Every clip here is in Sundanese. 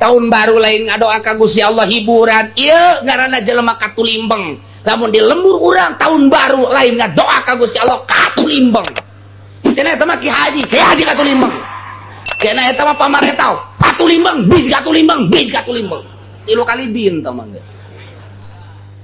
Tahun baru lain ngadoa ka Gusti Allah, hiburan. Ieu ngaranna jelema katulimbeng. Lamun di lembur urang tahun baru lain ngadoa ka Gusti Allah, katulimbeng. Cenah eta mah Ki Haji, Ki Haji katulimbeng. Cenah eta mah pamaretau, katulimbeng, bin katulimbeng, bin katulimbeng. Tilu kali bin tah mah geus.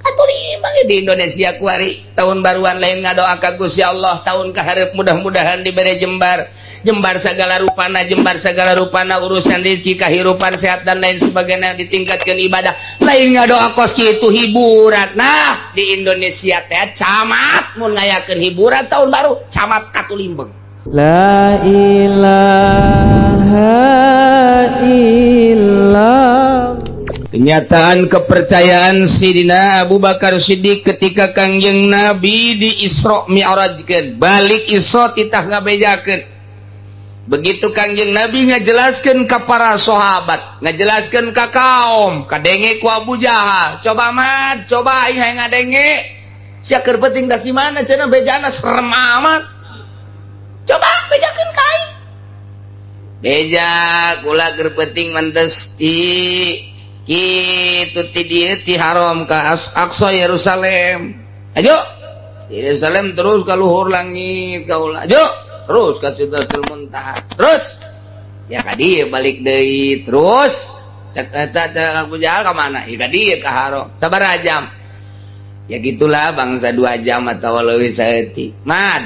Katulimbeng di Indonesia kuari tahun baruan lain ngadoa ka Gusti Allah, tahun kaharep mudah-mudahan diberi jembar. Jembar segala rupana, jembar segala rupana urusan rezeki, kehidupan sehat dan lain sebagainya, ditingkatkan ibadah. Lain ngadoa kos kitu, hiburan. Nah, di Indonesia teh camat mun ngayakeun hiburan tahun baru, camat katulimbeng. La ilaha illallah. Kenyataan kepercayaan Sidina Abu Bakar Siddiq ketika Kangjeng Nabi di Isra Mi'rajkeun, balik Isra titah ngabejakeun. Begitu Kangjeng Nabi ngajelaskeun ka para sahabat, ngajelaskeun ka kaum, kadenge ku Abu Jahal. "Coba Mat, coba aing hayang ngadenge. Sia keur penting da si mana cenah bejana serem amat. Coba bejakeun ka aing." Beja kula keur penting mentes ti kitu ti dieu ti Haram ka Aqsa Yerusalem. Ayo Yerusalem terus ka luhur langit kaula. Ayo terus ka Sidratul Muntaha. Terus ya ka dieu balik deui terus cek eta cek Abu Jahal ka mana? Ya ka dieu ka Haram. Sabaraha jam? Ya gitulah bangsa 2 jam atau leuwih saeutik. Mad.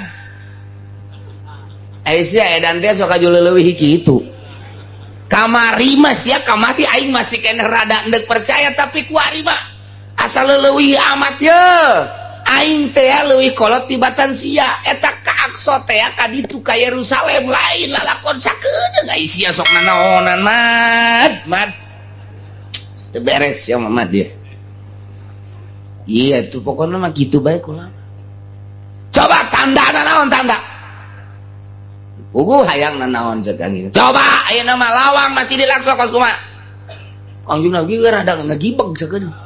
Aisyah edan teh sok aju leuwih kitu. Kamari mah sia, kamari aing masih keneh rada endek percaya, tapi kuari mah asal leuwih amat ye. Aing teh leuwih kolot tibatan sia eta ka Aqsa teh ka ditu ka Yerusalem lain lalakon sakedeung ai sia sok nanaonan. Mad, mad. Teu beres ya mama dia. Iya tuh pokoknya mah gitu bae kula. Coba tanda naon tanda? Puguh hayang nanaon cek Kangjeng. Coba ayeuna mah lawang Masjidil Aqsa kos kumaha? Kangjeng Nabi ge rada ngagibeg sakedeung.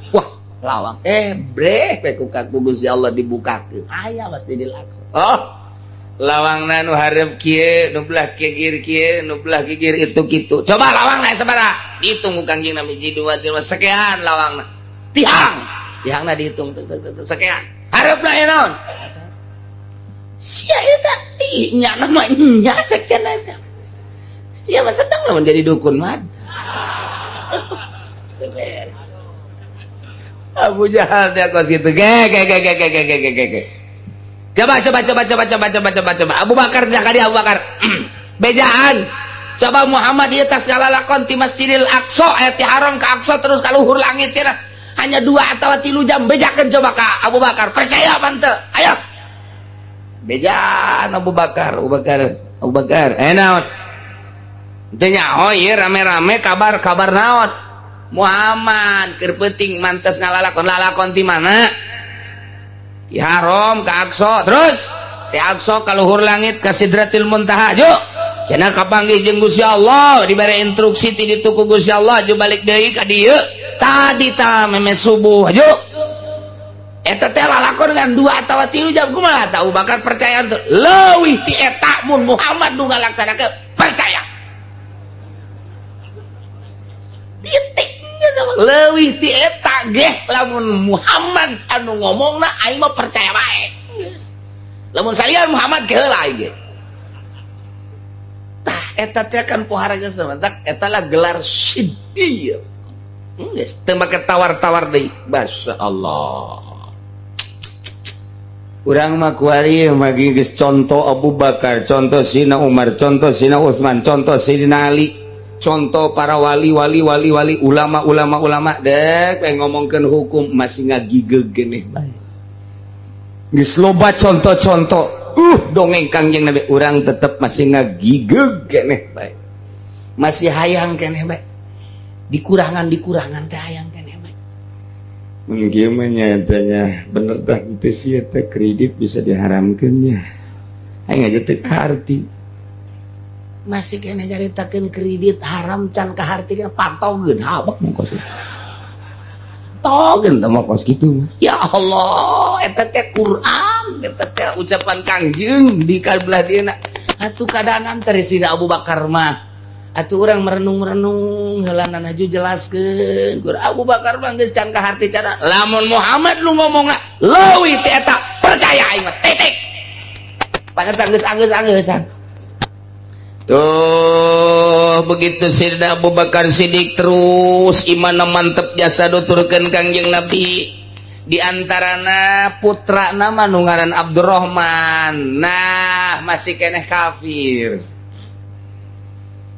Wah, lawang breh we ku Gusti Allah dibukakeun. Aya Masjidil Aqsa. Oh, lawangna nu hareup kieu, nu belah kigir kieu, nu belah gigir itu kitu. Coba lawangna sabaraha? Dihitung ku Kangjeng Nabi, hiji dua tilu sekian lawangna. Tiang. Tiangna dihitung sekian. Hareupna aya naon? Sia eta nya nama nya cek cenah eta. Sia mah sedang lah menjadi dukun mah. Teu beres. Abu Jahal teh kos kitu. Ge ge ge ge ge ge ge ge ge. Coba coba coba coba coba coba coba coba. Abu Bakar kadi Abu Bakar. Bejaan. Coba Muhammad ieu tas ngalalakon ti Masjidil Aqsa aya ti Haram ka Aqsa terus ka luhur langit cenah. Hanya 2 atau 3 jam, bejakeun coba ka Abu Bakar. Percaya apa henteu? Ayo. Bejaan Abu Bakar, Abu Bakar, Abu Bakar. Eh naon? Teu nyaho ieu rame-rame kabar-kabar naon? Muhammad keur peuting mantes ngalalakon, lalakon ti mana? Ti Haram ka Aqsa, terus ti Aqsa ka luhur langit ka Sidratil Muntaha. Yuk. Cenah kapanggih jeung Gusti Allah, dibere instruksi ti ditu ku Gusti Allah, aju balik deui ka dieu. Tadi ta meme subuh, aju. Eta teh lalakon dengan 2 atau 3 jam kumaha tah Abu Bakar percaya teu? Leuwih ti eta mun Muhammad nu ngalaksanakeun percaya. Titiknya sama leuwih ti eta geh lamun Muhammad anu ngomongna aing mah percaya bae. Geus. Lamun salian Muhammad ge heula aing ge. Tah eta teh kan pohara geus samantak eta lah gelar siddiq. Geus teu make tawar-tawar deui. Masya Allah. Urang mah kuari mah geus contoh Abu Bakar, contoh Sina Umar, contoh Sina Utsman, contoh Sidina Ali, contoh para wali wali wali wali, ulama ulama ulama dek we ngomongkeun hukum masih ngagigeg geneh bae. Geus loba contoh-contoh. Dongeng Kangjeng Nabi urang tetep masih ngagigeg geneh bae. Masih hayang keneh bae. Dikurangan-dikurangan teh hayang keneh bae. Mun kieu mah nya eta nya bener tah teu sih eta kredit bisa diharamkeun nya. Aing aja teu kaharti. Masih keneh nyaritakeun kredit haram can kaharti kana patogeun habek mah kos. Togeun teh mah kos kitu. Ya Allah, eta teh Quran, eta teh ucapan Kangjeng di kabelah dieuna. Atuh kadanan teh Sina Abu Bakar mah. Atuh urang merenung-renung heula haju jelaskeun. Gur Abu Bakar mah geus can kaharti cara. Lamun Muhammad lu ngomongna leuwih ti eta percaya aing mah titik. Padahal geus anggeus-anggeusan. Tuh begitu Sayyidina Abu Bakar Siddiq terus iman mantep jasa nuturkeun Kangjeng Nabi. Di antarana putra nama nu ngaran Abdurrahman. Nah, masih keneh kafir.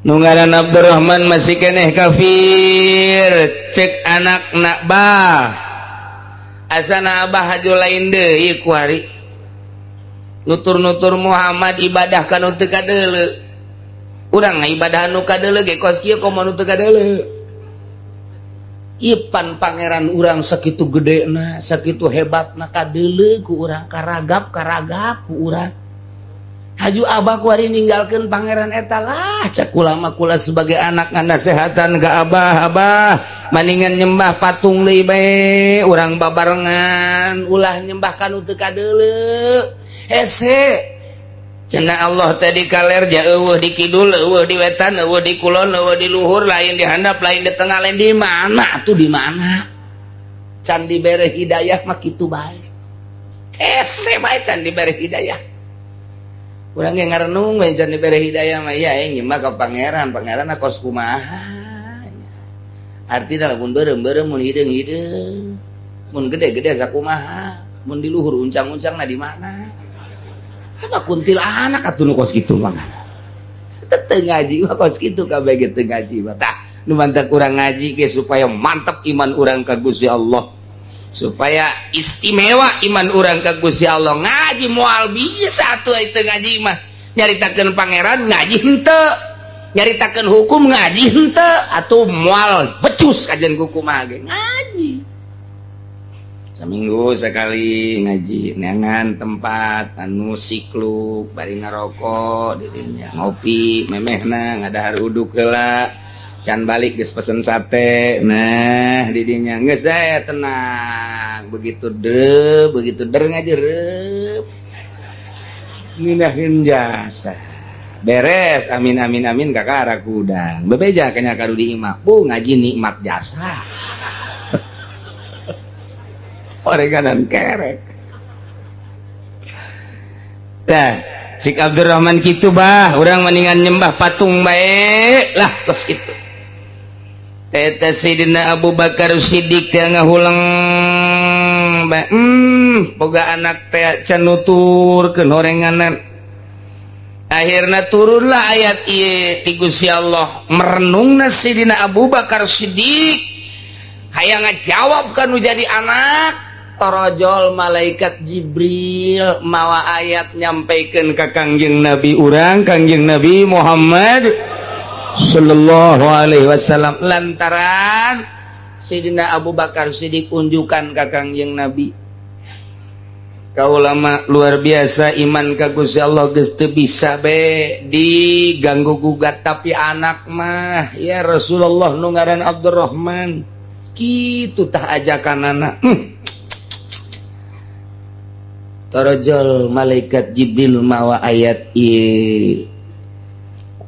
Nu ngaran Abdurrahman masih keneh kafir. Cek anak nak bah. Asana abah haju lain deui kuari. Nutur-nutur Muhammad ibadah ka nu teu kadeuleu. Urang ibadah nu kadeuleu ge kos kieu komo nu teu kadeuleu. Ipan pangeran urang sakitu gedena, sakitu hebatna kadeuleu ku urang, karagap karagap ku urang. Haju abah kuari ninggalkeun pangeran eta lah, cek kula mah kula sebagai anak nganasehatan ka abah, abah maningan nyembah patung deui bae, urang babarengan ulah nyembah ka nu teu kadeuleu. Hese cenah Allah tadi kaler ja eueuh di kidul, eueuh di wetan, eueuh di kulon, eueuh di luhur, lain di handap, lain di tengah, lain di mana tuh di mana? Can dibere hidayah mah kitu bae. Hese bae can dibere hidayah. Urang ge ngarenung we can dibere hidayah mah ya aing nyembah ka pangeran, pangeran kos kumaha. Artina lamun beureum-beureum mun hideung-hideung, mun gede-gede sakumaha, mun di luhur uncang-uncangna di mana? Coba kuntilanak atuh nu kos kitu mah. Teu ngaji mah kos kitu kabeh ge teu ngaji mah. Tah, nu mantak urang ngaji ge supaya mantep iman urang ka Gusti Allah. Supaya istimewa iman urang ka Gusti Allah. Ngaji moal bisa atuh teu ngaji mah. Nyaritakeun pangeran ngaji henteu. Nyaritakeun hukum ngaji henteu atuh moal becus kajian kumaha ge ngaji. Seminggu sekali ngaji neangan tempat anu sikluk bari ngarokok didinya ngopi memehna ngadahar uduk heula can balik geus pesen sate. Nah didinya geus saya tenang begitu de begitu der ngaji reup ngeunaheun jasa beres amin amin amin kakara kudang bebeja kanya ka di imah bu ngaji nikmat jasa oreganan kerek. Dah, Cik Abdurrahman kitu bah, urang mendingan nyembah patung bae lah kos kitu. Eta Sayyidina Abu Bakar Siddiq teh ngahuleng bae. Boga anak teh can nuturkeun horenganan. Akhirna turunlah ayat ieu ti Gusti Allah, merenungna Sayyidina Abu Bakar Siddiq hayang ngajawab kanu jadi anak. Torojol malaikat Jibril mawa ayat nyampaikan ke Kangjeng Nabi urang, Kangjeng Nabi Muhammad sallallahu alaihi wasallam. Lantaran Sayyidina Abu Bakar Siddiq unjukan ke Kangjeng Nabi, kaulama luar biasa iman ka Gusti Allah geus teu bisa be diganggu gugat, tapi anak mah ya Rasulullah nu ngaran Abdurrahman kitu tah ajakanana. Torojol malaikat Jibril mawa ayat ieu.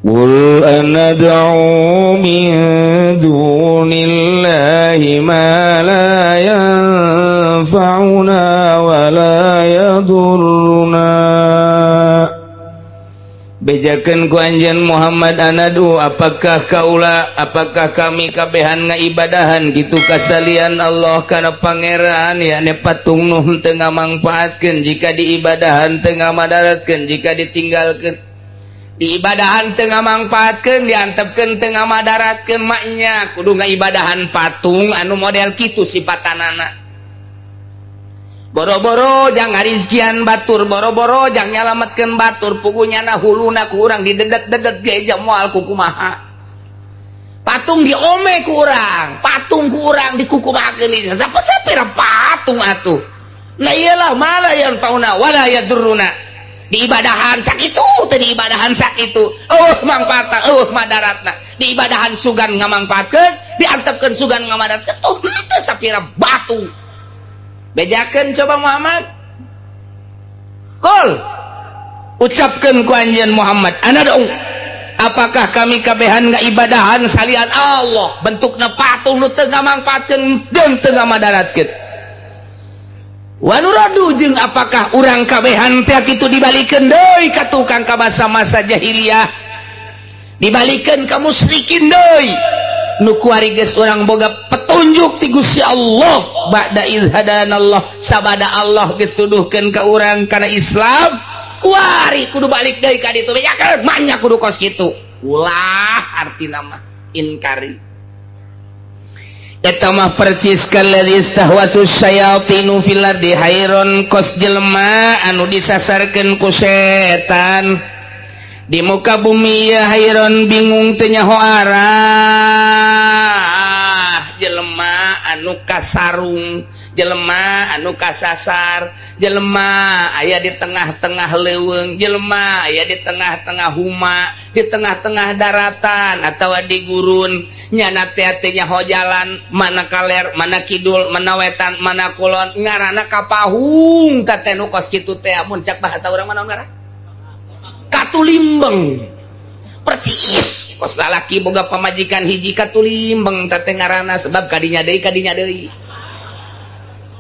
Qul anad'u min dunillahi ma la yanfa'una wa la yadurruna. Bejakeun ku anjeun Muhammad anadu apakah kaula apakah kami kabehan ngaibadahan gitu kasalian Allah kana pangeran yakni patung nu teu ngamangpaatkeun jika diibadahan teu ngamadaratkeun jika ditinggalkeun diibadahan teu ngamangpaatkeun diantepkeun teu ngamadaratkeun maknya kudu ngaibadahan patung anu model kitu sipatanana. Boro-boro jang ngarizkian batur, boro-boro jang nyalametkeun batur, pugunya na huluna ku urang didedet-dedet ge moal ku kumaha. Patung diome ku urang, patung ku urang dikukumakeun ieu. Sapa-sapira patung atuh. Nah iyalah mala yanfauna wala yadurruna. Diibadahan sakitu teh diibadahan sakitu. Eueuh mangpaatna, eueuh madaratna. Diibadahan sugan ngamangpaatkeun, diantepkeun sugan ngamadaratkeun tuh henteu sapira batu. Bejakeun coba Muhammad. Kul ucapkeun ku anjeun Muhammad, anad'u Apakah kami kabehan ngibadahan salian Allah, bentukna patung nu teu ngamangpaatkeun jeung teu ngamadaratkeun? Wa nuraddu, jeung apakah urang kabehan teh kitu dibalikeun deui ka tukang ka masa-masa jahiliyah, dibalikeun ka musyrikin deui, nu kuari geus urang boga petunjuk ti Gusti Allah? Ba'da idz hadanallah, sabada Allah geus tuduhkeun ka urang kana Islam, kuari kudu balik deui ka ditu, bejakeun manya kudu kos kitu. Ulah, artina mah inkari eta mah percis kalladzi istahwathu syayatinu fil ardi hayron, kos jelema anu disasarkeun ku setan di muka bumi ya, hayron, bingung, teu nyaho arah. Jelema anu kasarung, jelema anu kasasar, jelema aya di tengah-tengah leuweung, jelema aya di tengah-tengah huma, di tengah-tengah daratan atau di gurun, nyana teh teu nyaho jalan, mana kaler, mana kidul, mana wetan, mana kulon, ngaranna kapahung. Teh nu kos kitu teh mun cak bahasa urang mana ngaran katulimbeng. Percis kos lalaki boga pamajikan hiji, katulimbeng teh ngaranna, sebab kadinya deui, kadinya deui,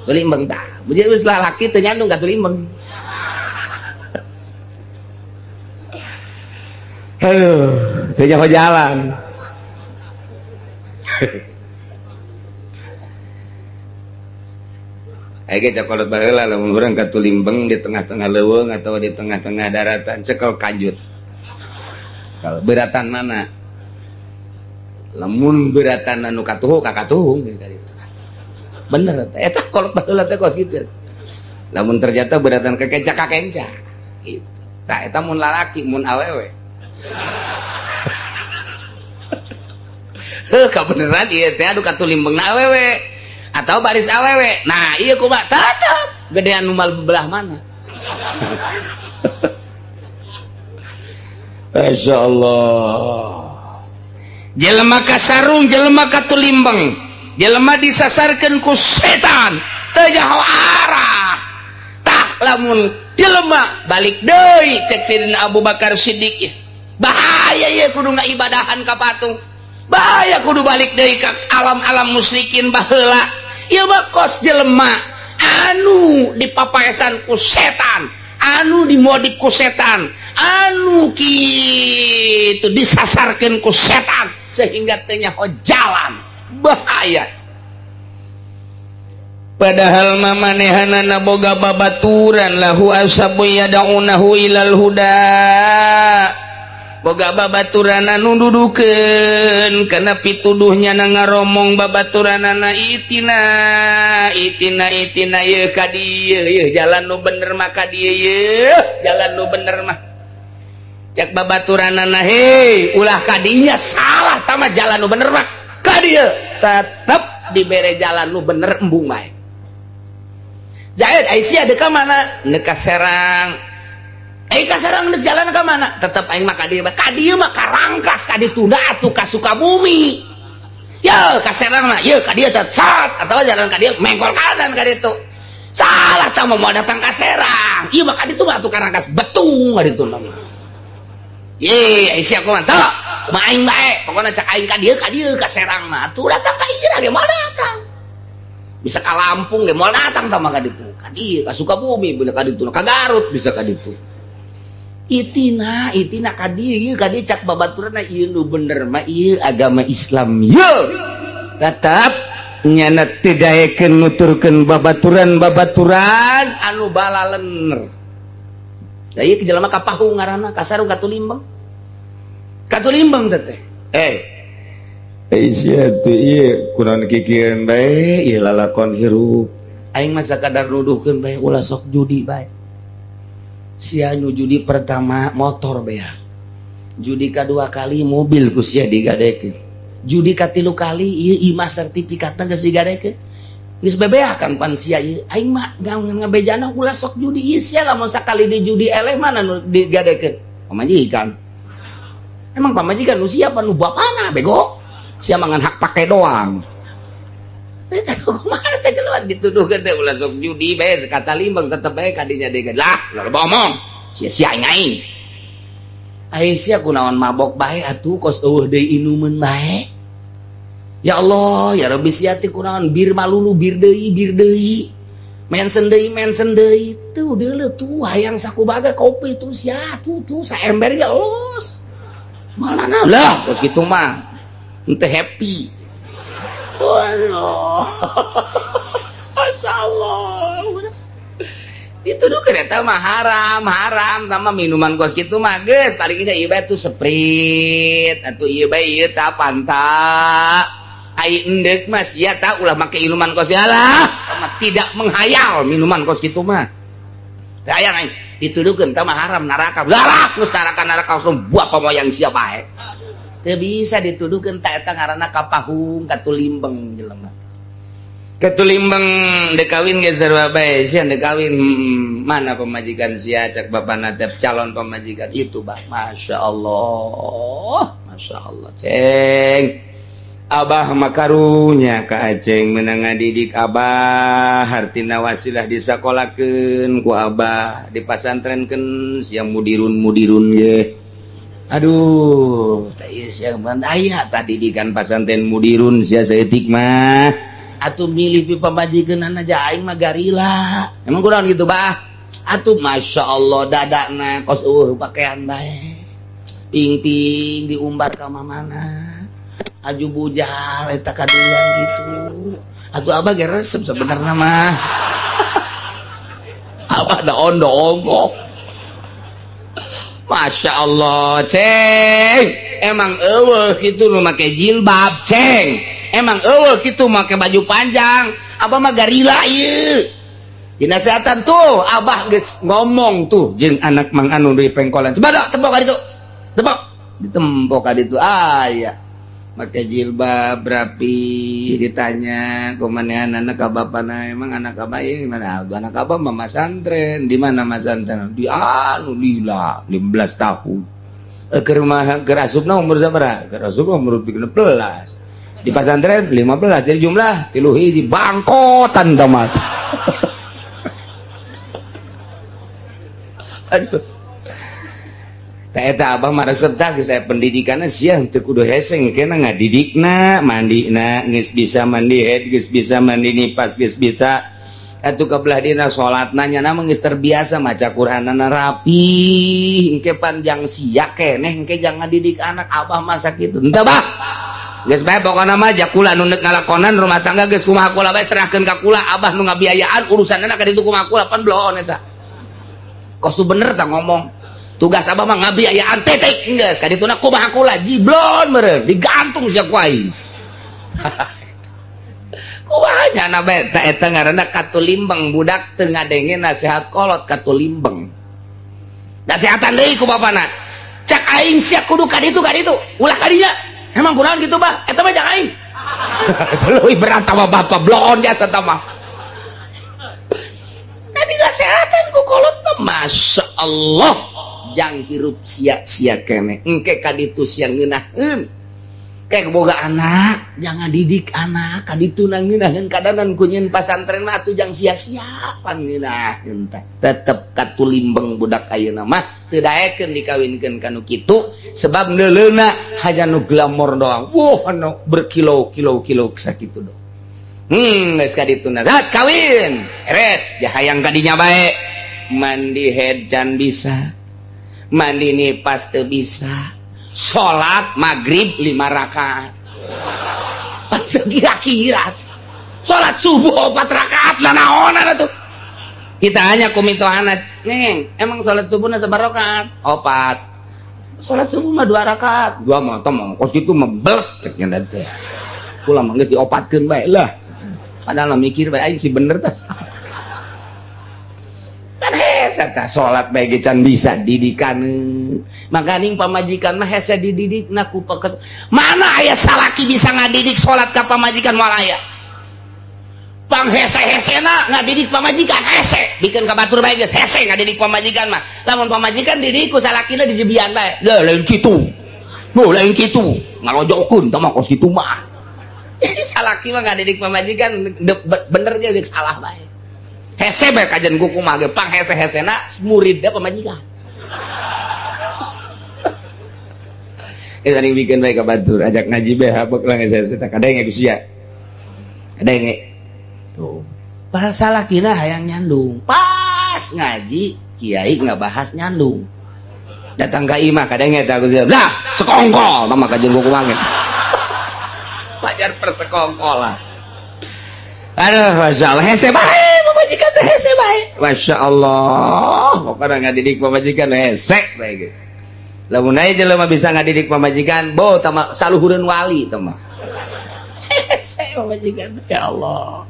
tulimbeng. Tah, jadi geus lalaki teu nyandung katulimbeng. Aduh, teu nyaho jalan. Ayo cakolot baheula, lamun urang katulimbeng di tengah-tengah leuweung atau di tengah-tengah daratan, cekel kanjut. Kalau beratan mana? Lamun beratan anu katuhu ka katuhung gitu. Bener eta kolot baheula teh kos kitu. Lamun ternyata beratan ka kenca, ka kenca. Gitu. Tah, eta mun lalaki, mun awewe. Heuh, kabeneran ieu teh anu katulimbengna awewe atau baris awewe. Nah, iya kumaha, tetep gedean nu belah mana. Masya Allah, jelema kasarung, jelema katulimbeng, jelema disasarkeun ku setan, teu nyaho arah. Tah, lamun jelema balik deui, cek Sidina Abu Bakar Siddiq, bahaya ieu kudu ngaibadahan ka patung, bahaya kudu balik deui ka alam-alam musyrikin baheula. Ieu mah kos jelema anu dipapaesan ku setan, anu dimodif ku setan, anu kitu disasarkeun ku setan sehingga teu nyaho jalan, bahaya. Padahal mamanehanana boga babaturan, lahu ashabu yad'unahu ilal huda, boga babaturan anu dudukeun kana pituduhnya, na ngaromong babaturanana, itina, itina, itina, ye ka dieu ye, jalan nu bener mah ka dieu ye, jalan nu bener mah. Cek babaturanana, hei, ulah ka dinya, salah tama, jalan nu bener mah ka dieu. Tetep dibere jalan nu bener, embung bae. Zaid, Aisyah deka mana? Deka Serang. Eh, ka Serang dek jalan ka mana? Tetep aing mah ka dieu. Ka dieu mah ka Rangkas, ka ditunda atuh ka Sukabumi. Ya, ka Serang mah, ye ka dieu teh sat atawa jalan ka dieu mengkol kanan ka ditu. Salah tah, mau datang ka Serang. Ieu mah ka ditu mah atuh ka Rangkas, betung ka ditu mah. Ye, Aisyah kumaha? Teu, kumaha aing bae. Pokona cak aing ka dieu, ka dieu ka Serang mah. Atuh datang ka ieu ge moal datang. Bisa ka Lampung ge moal datang tah mah ka ditu. Ka dieu ka Sukabumi, bener ka ditu, ka Garut bisa ka ditu. Itina, itina ka dieu, ieu ka dieu, cak babaturanna, ieu nu bener mah ieu agama Islam ieu. Tetep nyana teu daekeun nuturkeun babaturan-babaturan anu balalener. Da ieu jelema kapahung ngaranna, kasarung, katulimbeng. Katulimbeng teh. Eh, sia tuh ieu kunaon kikieun bae ieu lalakon hirup? Aing mah sakadar nuduhkeun bae, ulah sok judi bae. Sia nu judi pertama motor bea. Judi kadua kali mobil ku sia digadekeun. Judi katilu kali ieu imah sertifikatna geus digadekeun. Geus bebeakan pan sia ieu. Aing mah ngabejana ulah sok judi ieu, sia lamun sakali di judi eleh mana nu digadekeun? Pamajikan. Emang pamajikan nu siapa, nu bapana, bego? Sia mangan hak pakai doang. Kumaha teh keluar dituduhkeun teh ulah sok judi bae, sekata limbang tetep bae kadinya deui. Lah, loba omong. Sia-sia aing aing. Aisyah kunaon mabok bae atuh kos eueuh deui inumeun bae. Ya Allah, ya Rabbi sia teh kunaon bir malulu bir deui bir deui. Mensen deui tuh deuleu tuh hayang sakubaga kopi tuh sia tuh tuh saember ge los. Malana lah kos kitu mah henteu happy. Waduh. Masyaallah. Dituduh kereta mah haram, haram sama minuman kos kitu mah geus paling ge ieu bae tuh Sprite atuh ieu bae ieu tah Fanta. Ai endek mah sia tah ulah make minuman kos lah, tidak menghayal minuman kos kitu mah. Hayang aing dituduhkeun tah mah haram neraka. Lah geus neraka-neraka langsung buah pamoyang sia bae. Teu bisa dituduhkeun tah eta ngaranna kapahung katulimbeng jelema. Ketulimbang dek kawin ge sarua bae sia dek kawin mana pemajikan sia cak bapana teh calon pemajikan itu bah Masya Allah Masya Allah ceng abah makarunya ka aceng menang ngadidik abah hartina wasilah disakolakeun ku abah dipasantrenkeun sia mudirun-mudirun ge aduh teh ieu sia aya tadi didikan pasantren mudirun sia saeutik mah atuh milih pi pamajikan aja aing mah garila. Emang kurang gitu bah? Atuh Masya Allah dadana kos eueuh pakaian bae. Ping-ping diumbar ka mamana. Aju bujal eta kadulian gitu. Atuh abah ge resep sebenarnya mah. Abah da ondo ongkok. Masya Allah ceng. Emang eueuh kitu nu make jilbab ceng. Emang eueuh kitu make baju panjang abah mah garila ieu dinasehatan tuh abah geus ngomong tuh jeung anak Mang Anu di pengkolan coba tepok ka ditu tepok ditempok ka ditu aya make jilbab rapi ditanya kumanehan anak ka bapana emang anak abah ieu mana anak abah mah masantren di mana masantren di anu lila 15 tahun keur mah keur asupna umur sabaraha keur asupna umur 13 di pasantren 15 jadi jumlah 3 hiji bangkotan tamat. Aduh. Tah eta abah mah resep tah geus aya pendidikanna sia teu kudu hese kena ngadidikna, mandina geus bisa mandi head geus bisa mandi nipas geus bisa atuh ka belah dina salatna nya mah geus terbiasa maca Qur'anna rapi engke panjang sia keneh engke jangan didik anak abah mah sakitu henteu bah. Geus bae pokona mah jakula nu neuk ngalakonan rumah tangga geus kumaha kula bae serahkeun ka kula abah nu ngabiayaan urusanna ka ditu kumaha kula pan bloon eta. Kos bener tah ngomong. Tugas abah mah ngabiayaan titik geus ka dituna kumaha kula jiblon meureun digantung sia ku aing. Kumaha nya bae ta eta ngaranna katulimbeng budak teu ngadenge nasihat kolot katulimbeng. Nasihatan deui ku bapana. Cak aing sia kudu ka ditu ulah ka dinya. Emang kurang gitu bah, eta mah jangan aing. Leuwih berat sama bapak bloon jasa mah. Tadi nasehatan ku kolot mah Masya Allah. Jang hirup sia-sia kene. Engke kaditu sia ngeunaheun. Kayak boga anak, jangan didik anak, kaditu ngeunaheun kadanan ku nyeun pasantren mah atuh jang sia-sia pan ngeunaheun teh. Tetep katulimbeng budak ayeuna mah teu daekeun dikawinkeun ka nu kitu sebab neuleuna hanya nu glamor doang. Wah, anu berkilo-kilo-kilo sakitu doang. Geus kadituna. Zat kawin. Beres, jahayang kadinya bae. Mandi head can bisa. Mandi nipas teu bisa. Salat maghrib 5 rakaat. Kira-kira salat subuh 4 rakaat lah naonan atuh. Kita hanya kumitohana, neng, emang salat subuhna sabaraha rakaat? 4. Salat subuh mah 2 rakaat. 2 mah teh mah kos kitu mah blek cek nya teh. Kula mah geus diopatkeun bae lah. Padahal mikir bae aing si bener tah. Kan hese tah salat bae ge can bisa didikan. Makaning pamajikan mah hese dididikna ku pekes. Mana aya salaki bisa ngadidik salat ka pamajikan moal aya. Pang hese-hesena ngadidik pamajikan hese, bikeun ka batur bae geus hese ngadidik pamajikan mah. Lamun pamajikan didik ku salakina dijebian bae. Leuh lain kitu. Leuh lain kitu. Ngalojokeun tah mah kos kitu mah. Jadi salaki mah ngadidik pamajikan bener ge geus salah bae. Hese bae kajian kuku mah ge pang hese-hesena muridna pamajikan. Saling bikin bae ka batur, ajak ngaji bae habek lah geus eta kadenge ku sia. Kadenge. Tuh. Bahasa lakina hayang nyandung. Pas ngaji kiai ngabahas nyandung. Datang ka imah kadenge eta ku sia. Lah, sekongkol tah mah kajeun buku mange. Pajar persekongkolan. Aduh, Masya Allah, hese bae pamajikan teh, hese bae. Masya Allah, pokoknya ngadidik pamajikan hese bae geus. Lamun aya jelema bisa ngadidik pamajikan, bo tama saluhureun wali tah mah. Hese pamajikan, ya Allah.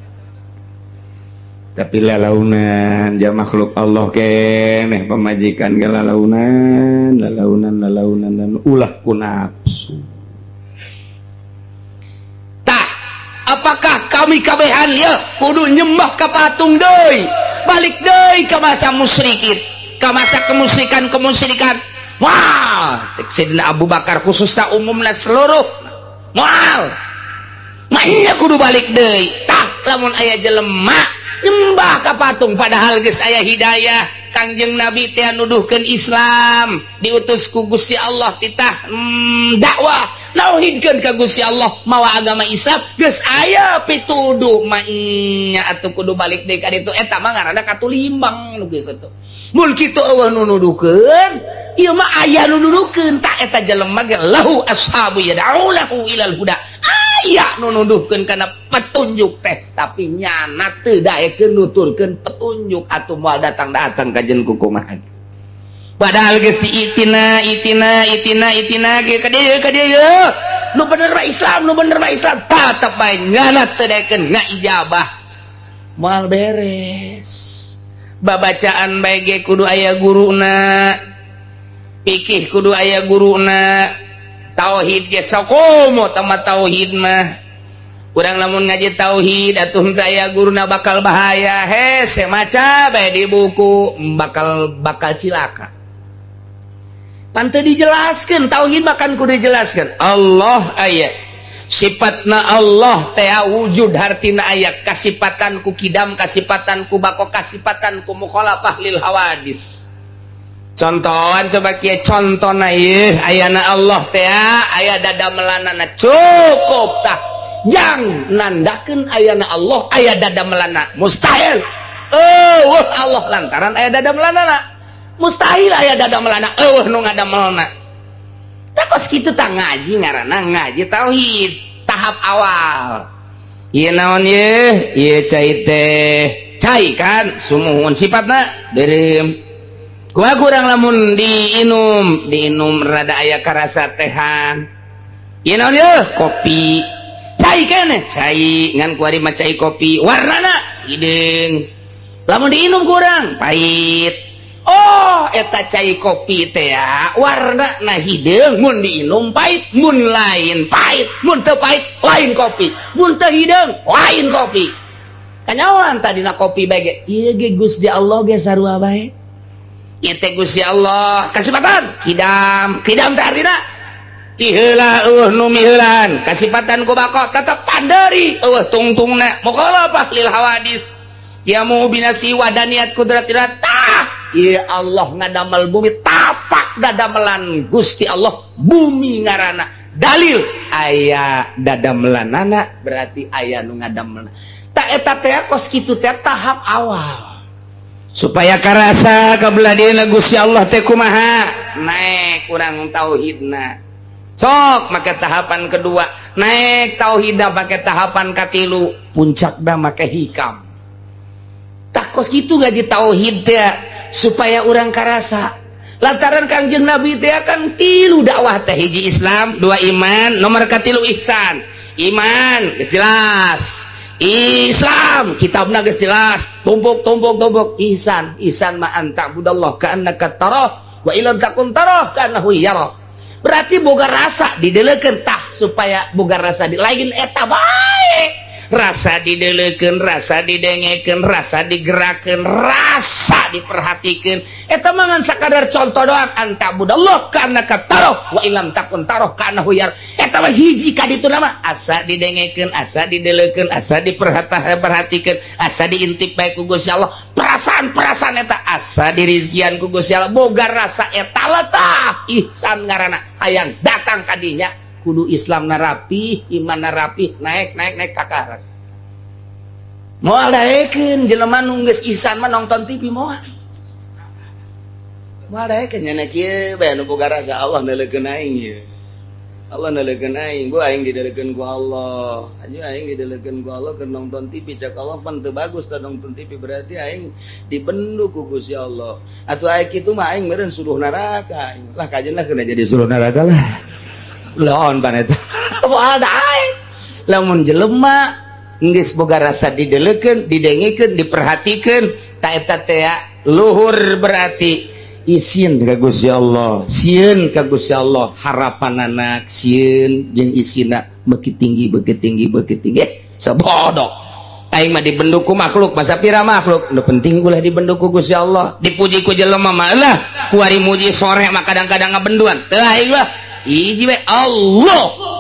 Tapi lalaunan ja makhluk Allah keneh pamajikan ge lalaunan, lalaunan, lalaunan dan ulah ku nafsu. Tah, apakah kami kabehan ya kudu nyembah ka patung deui? Balik deui ka masa musyrikin, ka masa kemusyrikan-kemusyrikan. Wah, cek Sayyidina Abu Bakar khususnya umumna seluruh. Moal. Maknya kudu balik deui. Tah, lamun aya jelema nyembah ka patung padahal geus aya hidayah, Kangjeng Nabi teh nuduhkeun Islam, diutus ku Gusti Allah titah dakwah nauhidkeun ka Gusti Allah mawa agama Islam, geus aya pituduh nya atuh kudu balik deui ka ditu. Eta mah ngaranna katulimbang nu geus atuh. Mun kitu eueuh nu nuduhkeun, ieu mah aya nu nuduhkeun. Tak eta jelema ge lahu ashabu yad'ulahu ilal huda, aya nu nuduhkeun kana petunjuk teh, tapi nyana teu daekeun nuturkeun petunjuk atuh moal datang-datang ka jeung kukumaha. Padahal geus diitina itina itina itina ge ka dieu ka dieu, nu bener mah Islam, nu bener mah Islam, tetep bae nyana teu daekeun ngaijabah, moal beres. Babacaan bae ge kudu aya guruna, pikih kudu aya guruna, tauhid ge sakomo tama tauhid mah. Urang lamun ngaji tauhid atuh henteu aya guruna bakal bahaya. Hese maca bae di buku bakal bakal cilaka. Pan teu dijelaskeun tauhid, bahkan kudu dijelaskeun Allah aya, sifatna Allah teh wujud, hartina aya kasipatan ku kidam, kasipatan ku bako, kasipatan ku mukhalafah lil hawadis. Contohan coba kieu contona, ieu ayana Allah teh aya dadamelanana, cukup tah jang nandakeun ayana Allah aya dadamelanana. Mustahil eueuh Allah lantaran aya dadamelanana, mustahil aya dadamelanana eueuh nu ngadamelna. Tah kos kitu tah ngaji, ngaranna ngaji tauhid tahap awal. Ieu naon ieu? Ieu cai teh, cai kan sumuhun, sifatna beureum. Kumaha kurang lamun diinum, diinum rada aya karasa tehan. Ieu naon ieu? Kopi. Cai keneh, cai ngan kuari mah cai kopi, warnana hideung. Lamun diinum kurang pahit. Oh, eta cai kopi teh ya, warnana hideung, mun diinum pahit, mun lain pahit, mun teu pahit lain kopi, mun teu hideung lain kopi. Kanyawan tadina kopi bae ge. Ieu ge Gusti Allah ge sarua bae. Ieu teh Gusti Allah kasipatan kidam, kidam teh artina ti heula eueuh nu miheulaan, kasipatan ku bako tetep panderi eueuh tungtungna, mukhalafah lil hawadis, yamu binasi wadaniat kudratina. Tah ieu Allah ngadamel bumi, tapak dadamelan Gusti Allah bumi ngaranna dalil aya dadamelanana, berarti aya nu ngadamelna. Tak eta teh kos kitu teh tahap awal supaya karasa kabelah dieuna Gusti Allah teh kumaha, naik kurang tauhidna sok make tahapan kedua, naik tauhidna make tahapan katilu, puncakna make hikam. Tak kos kitu ngaji tauhid teh supaya urang karasa lantaran Kangjeng Nabi teh kan tilu dakwah teh, hiji Islam, dua iman, nomor katilu ihsan. Iman geus jelas, Islam kitabna geus jelas, tumpuk tumpuk tumpuk, ihsan. Ihsan ma an ta'budallah ka'annaka tarah wa illam takun tarah ka'annahu yara. Berarti boga rasa didelekeun tah supaya boga rasa di lain eta bae, rasa didelekeun, rasa didengekeun, rasa digerakkeun, rasa diperhatikeun. Eta mah ngan sakadar contoh doang, an ta'budallah ka'annaka tarah wa illam takun tarah ka'annahu yara. Eta mah hiji ka ditu mah asa didengekeun, asa didelekeun, asa diperhatikeun, asa diintip bae ku Gusti Allah. Perasaan-perasaan eta asa dirizkian ku Gusti Allah, boga rasa eta letah ihsan ngaranna. Hayang datang kadinya kudu Islam narapi, iman narapi, naik naik naik kakarak. Moal daekeun jelema nu geus ihsan mah nonton TV, moal moal daekeun. Nya kieu bae nu boga rasa, Allah neuleukeun aing ieu, Allah neuleukeun aing, bu aing didelekeun ku Allah. Aju aing didelekeun ku Allah keur nonton TV, cak Allah pan teu bagus tah nonton TV, berarti aing dibendu ku Gusti Allah. Atuh aing kitu mah aing meureun suluh neraka aing. Lah, kajeun lah kena jadi suluh neraka lah. Laon pan eta? Moal daek. Lamun jelema geus boga rasa didelekeun, didengekeun, diperhatikeun, ta eta teh luhur, berarti isin ka Gusti Allah, sieun ka Gusti Allah, harapan anak sieun jeung isina beuki tinggi, beuki tinggi, beuki tinggi. Sabodoh aing mah dibendu ku makhluk, masa pira makhluk nu penting ulah dibendu ku Gusti Allah. Dipuji ku jelema mah lah, kuari muji sore mah kadang-kadang ngabenduan teu. Aing lah hiji we, Allah.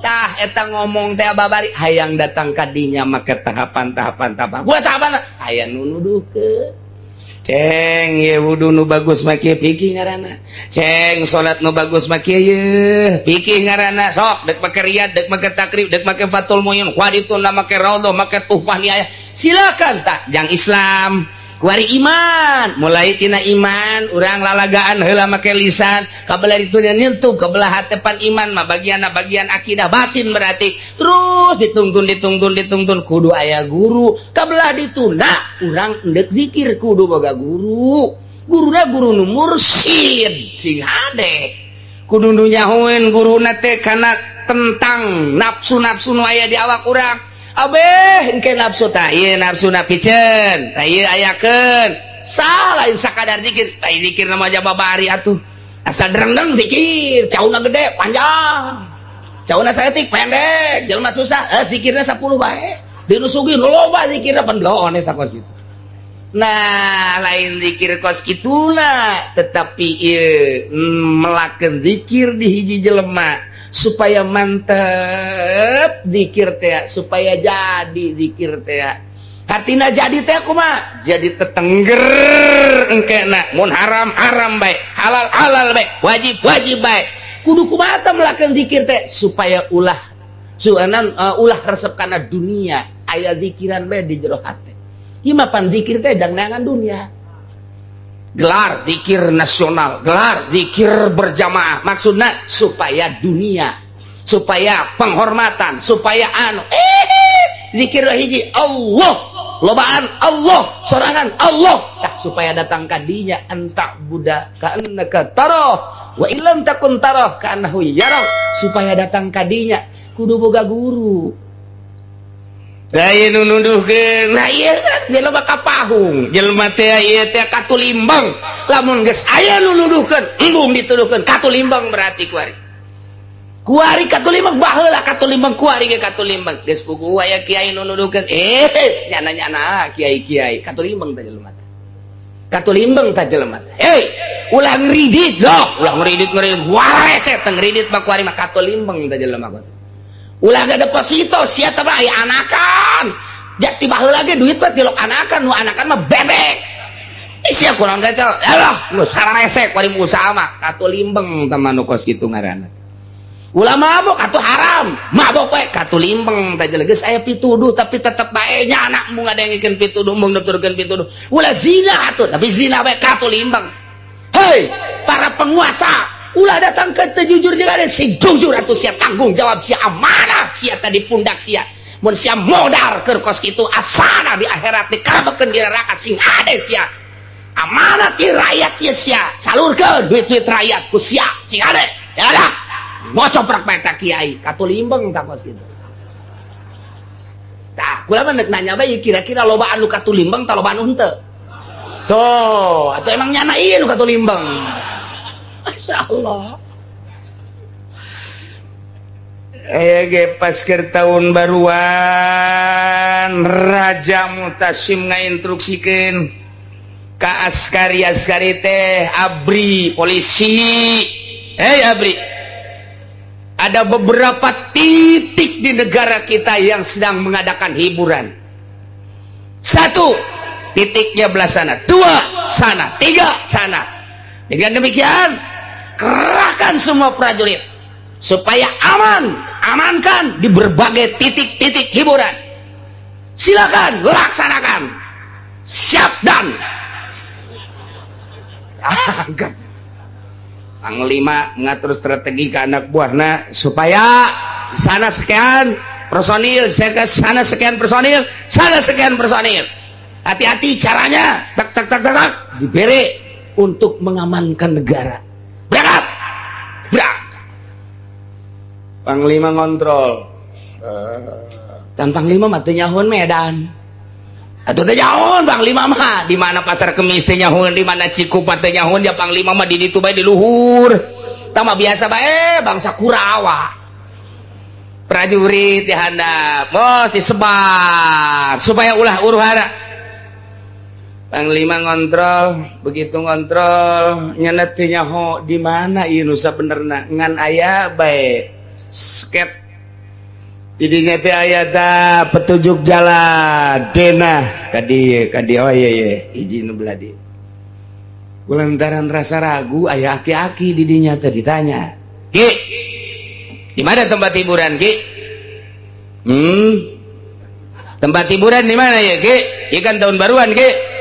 Tah, eta ngomong teh babari hayang datang kadinya make tahapan-tahapan, tahapan gua tahapan aya nu nuduhkeun. Ceng, ye wudu nu bagus mah kieu, fikih ngaranna. Ceng, salat nu bagus mah kieu, ye fikih ngaranna. Sok dek make riyad, dek make takrib, dek make Fathul Muin, kuadituna make raudhah, make Tuhfah Nihayah, silakan. Tak jang Islam kuari iman, mulai tina iman urang lalagaan heula make lisan, kabelah itu nyentuh kebelah hatepan. Iman mah bagian bagian akidah batin, berarti terus ditungtun, ditungtun, ditungtun, kudu aya guru. Kabelah ditunda urang endek zikir kudu boga guru, guruna guru nu mursyid sing hade, kudu nu nyahoeun guruna teh kana tentang nafsu-nafsu nu aya di awak urang. Abeh engke nafsu ta ieu, nafsu na piceun ta ieu, ayakeun salah lain sakadar zikir. Tai zikir nama babari atuh, asa drengdeng zikir, cauna gede panjang, cauna saeutik pendek. Jelema susah, eh, zikirna 10 bae, di nu sugih loba zikirna, pan bloon eta kos itu. Nah, lain zikir kos kituna, tetapi ieu melakukan zikir di hiji jelema supaya mantep zikir teh, supaya jadi zikir teh. Hartina jadi teh kumaha? Jadi tetengger engkena mun haram haram bae, halal halal bae, wajib wajib bae. Kudu kumaha teh melakukan zikir teh supaya ulah suanan, ulah resep kana dunia, aya zikiran bae di jero hate. Ieu mah pan zikir teh jang neangan dunia. Gelar zikir nasional, gelar zikir berjamaah, maksudnya supaya dunia, supaya penghormatan, supaya anu, zikir hiji Allah, lobaan Allah, sorangan Allah. Tah, supaya datang kadinya an ta'buda ka'annaka tarah wa illam takun tarah ka'annahu yarak. Supaya datang kadinya kudu boga guru. Lain nu nuduhkeun. Nah, ieu jelema kapahung, jelema teh ieu teh katulimbang. Lamun geus aya nu nuduhkeun, embung dituduhkeun katulimbang, berarti kuari kuari katulimbang. Baheula katulimbang, kuari ge katulimbang. Geus puguh aya kiai nu nuduhkeun, eh, nyana-nyana kiai-kiai katulimbang teh jelema teh, katulimbang teh jelema teh. Hei, ulah ngeridit loh, ulah ngeridit, ngeridit wae teh, ngeridit mah kuari mah katulimbang teh jelema kos. Ulah gak deposito sia teh mah, aya anakan jati. Baheula ge duit mah tilok anakan, nu anakan mah bebek. Sia kurang teh alah geus hararese kuari usaha mah katulimbeng teh mah nu kos kitu ngaranna. Ulah mabok atuh, haram mabok bae, katulimbeng teh. Geus aya pituduh tapi tetep bae nya anak mung ngadengikeun pituduh, mung nuturkeun pituduh. Ulah zina atuh, tapi zina bae, katulimbeng. Hei para penguasa, ulah datang ke teu jujur jeung ada sing jujur atuh sia, tanggung jawab sia, amanah sia tadi pundak sia. Mun sia modar keur kos kitu, asana di akhirat dikarabekeun di neraka. Sing ade sia, amanat ti rakyat sia, sia salurkeun duit-duit rakyat ku sia. Sing ade ya dah ngocoprak bae ta kiai katulimbeng tak kos kitu. Tah, kula mah nanya bae, kira-kira loba anu katulimbeng ta loba anu henteu tuh, atau emang nyana ieu nu katulimbeng? Masya Allah. Ge pas keur tahun baruan, Raja Mutasim ngainstruksikeun ka askari, askari teh ABRI, polisi. Hei ABRI, ada beberapa titik di negara kita yang sedang mengadakan hiburan. Satu, Titiknya belah sana, 2 sana, 3 sana. Dengan demikian kerahkan semua prajurit supaya aman, amankan di berbagai titik-titik hiburan. Silakan laksanakan. Siap dan. Angkat. Panglima ngatur strategi ke anak buahna supaya sana sekian personil, sana sekian personil, sana sekian personil. Hati-hati caranya, tak tak tak tak tak, diberi untuk mengamankan negara. Berangkat, berangkat. Panglima ngontrol. Dan Panglima mah teu nyahoan Medan. Atuh teu nyahoan Panglima mah di mana Pasar Kemis teu nyahoan, di mana Cikupa teu nyahoan, dia Panglima mah di ditu bae di luhur. Tah mah biasa bae bangsa Kurawa. Prajurit di handap, bos disebar supaya ulah huru-hara. Panglima ngontrol, begitu ngontrol nyenet teu nyaho di mana ieu nu sabenerna, ngan aya bae sket. Didinya teh aya ta petunjuk jalan denah ka dieu ka dieu, oh iya iya hiji nu belah dieu. Kulantaran rasa ragu aya aki-aki didinya teh ditanya, "Ki, di mana tempat hiburan, Ki?" Tempat hiburan di mana ya, Ki? Ikan tahun baruan, Ki."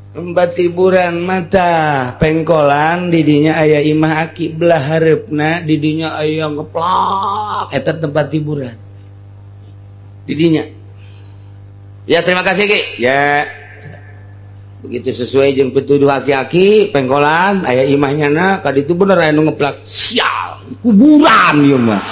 Tempat hiburan mata pengkolan didinya aya imah aki belah hareupna, didinya aya ngeplak, eta tempat hiburan didinya. Ya terima kasih, Ki. Ya begitu sesuai jeung pituduh aki-aki, pengkolan aya imahnya na ka ditu bener aya nu ngeplak. Sial, kuburan ieu mah.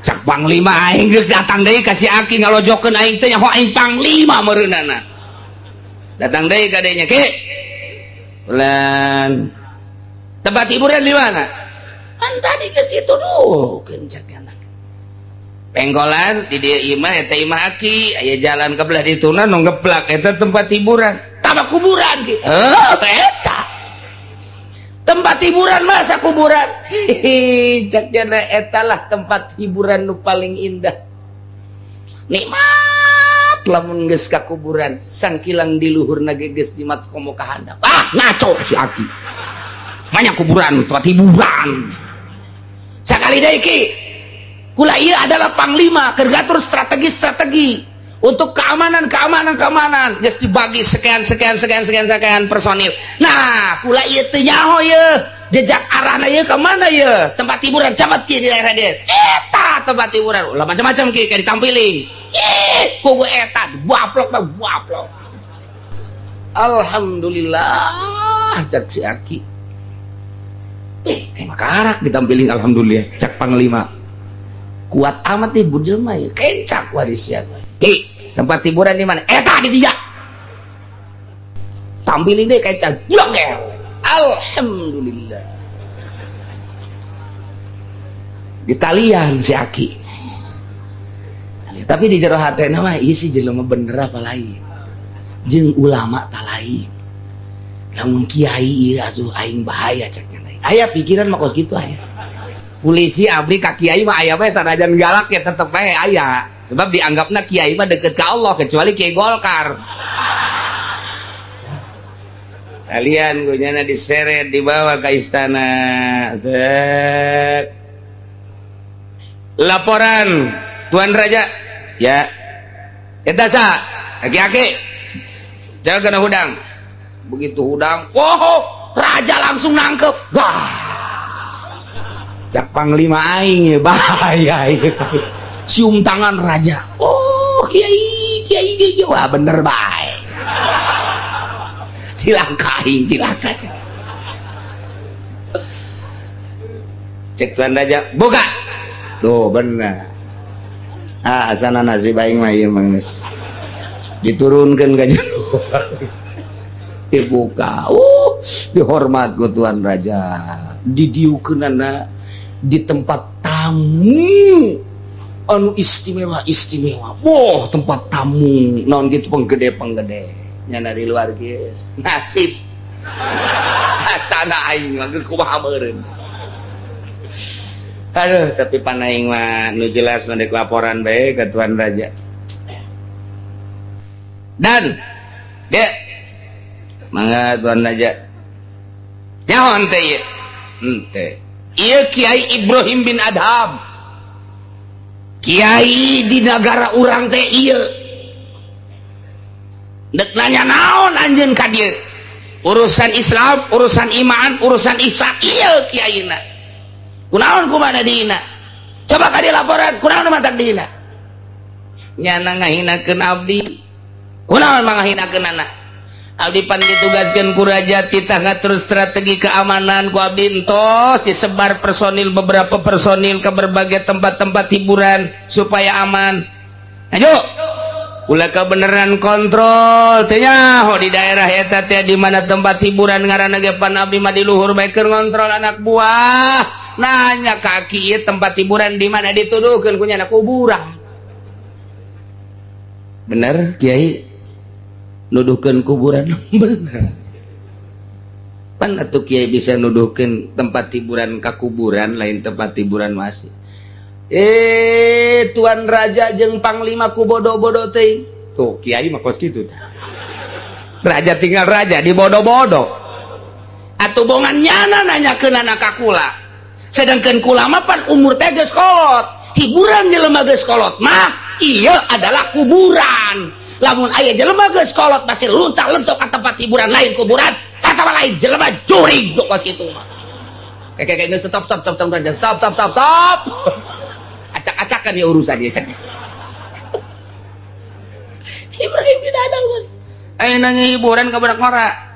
Cak Panglima aing geus datang deui ka si aki ngalojokeun aing teh nyaho aing Panglima meureunana. Datang deui ka dinya, Ki. Bulan. Tempat hiburan di mana? Kan tadi geus dituduhkeun cak anak. Pengkolan di dieu imah eta imah aki, aya jalan ke belah dituna nu ngeplak eta tempat hiburan. Tama kuburan, Ki. Heuh, eta. Tempat hiburan masa kuburan. Hihi, cak jana etalah tempat hiburan nu paling indah. Nikmat lamun geus ka kuburan, sangkilang di luhurna ge geus jimat komo ka handap. Ah, ngaco si aki. Banyak kuburan, tempat hiburan. Sakali deui, Ki. Kula ieu adalah panglima keur ngatur strategi-strategi untuk keamanan, keamanan, keamanan. Geus dibagi sekian, sekian, sekian, sekian, sekian personil. Nah, kula ieu teu nyaho ieu. Jejak arahna ieu ka mana ieu? Tempat hiburan camat ki di daerah dieu. Eta tempat hiburan. Ulah macam-macam ki kayak ditampiling. Ih, kugu eta dibaplok mah baplok. Alhamdulillah cak si aki. Mah karak ditampiling alhamdulillah cak Panglima. Kuat amat nih jelema ieu. Kencak waris ya. Ki, tempat hiburan di mana? Eta di dia. Tampilin deh kayak jogel. Alhamdulillah. Ditalian si aki. Tapi di jero hatena mah ieu si jelema bener apa lain. Jeung ulama ta lain. Lamun kiai ieu asuh aing bahaya cek nya. Aya pikiran mah kos kitu aya. Polisi abri ka kiai mah aya bae sanajan galak ya tetep bae aya. Sebab dianggapna kiai mah deket ke Allah kecuali kiai Golkar. Kalian gunyana diseret dibawa ke istana. Tek. Laporan Tuan Raja. Ya. Eta sa, aki-aki. Jangan kena hudang. Begitu hudang, wow, raja langsung nangkep. Wah. Cak Panglima aing ya bahaya ya. Cium tangan raja. Oh, kiai, kiai, kiai. Wah, bener bae. Cilaka aing, cilaka. Cek Tuan Raja, buka. Tuh bener. Ah, asana nasib aing mah ieu mah geus. Diturunkeun ka jero. Dibuka. Dihormat ku Tuan Raja. Didiukeunana di tempat tamu anu istimewa istimewa. Wah, tempat tamu naon gitu penggede-penggede. Nyana di luar kieu. Nasib. Asana aing mah kumaha meureun. Aduh, tapi panaing mah nu jelas nu dek laporan bae ke Tuan Raja. Dan ge mangga Tuan Raja. Nyaho teh ieu? Henteu. Ieu Kiai Ibrahim bin Adham. Kiai di negara urang teh ieu. Dek nanya naon anjeun ka dieu? Urusan Islam, urusan iman, urusan ihsan, ieu kiaina. Kunaon kumana dihina? Coba ka dieu laporan, kunaon matak dihina? Nyana ngahinakeun abdi. Kunaon mangahinakeun anak? Abdi pan ditugaskeun ku raja titah ngatur strategi keamanan ku abdi entos disebar personil, beberapa personil ke berbagai tempat-tempat hiburan supaya aman. Ayo kula kebenaran kontrol teh nyaho di daerah eta teh di mana tempat hiburan ngaranna ge pan abdi mah di luhur bae keur ngontrol anak buah. Nanya kaki ieu tempat hiburan di mana dituduhkeun ku nyana kuburan. Bener Kiai nuduhkeun kuburan? Bener. Pan atuh Kiai bisa nuduhkeun tempat hiburan ka kuburan lain tempat hiburan masih. Tuan Raja jeung Panglima ku bodoh-bodoh teuing. Tuh Kiai mah kos kitu tah. Raja tinggal raja di bodoh-bodoh. Atuh bongan nyana nanyakeun anak ka kula. Sedangkan kula mah pan umur teh geus kolot. Hiburan jelema geus kolot mah ieu adalah kuburan. Lamun aya jelema geus kolot masih luntah-lentok ka tempat hiburan lain kuburan, atawa lain jelema jurig kos kitu mah. Kayak stop stop stop stop stop stop stop stop. Acak-acakan ya urusan dia. Ibrahim tidak ada bos. Ayo nanya hiburan ke budak ngora.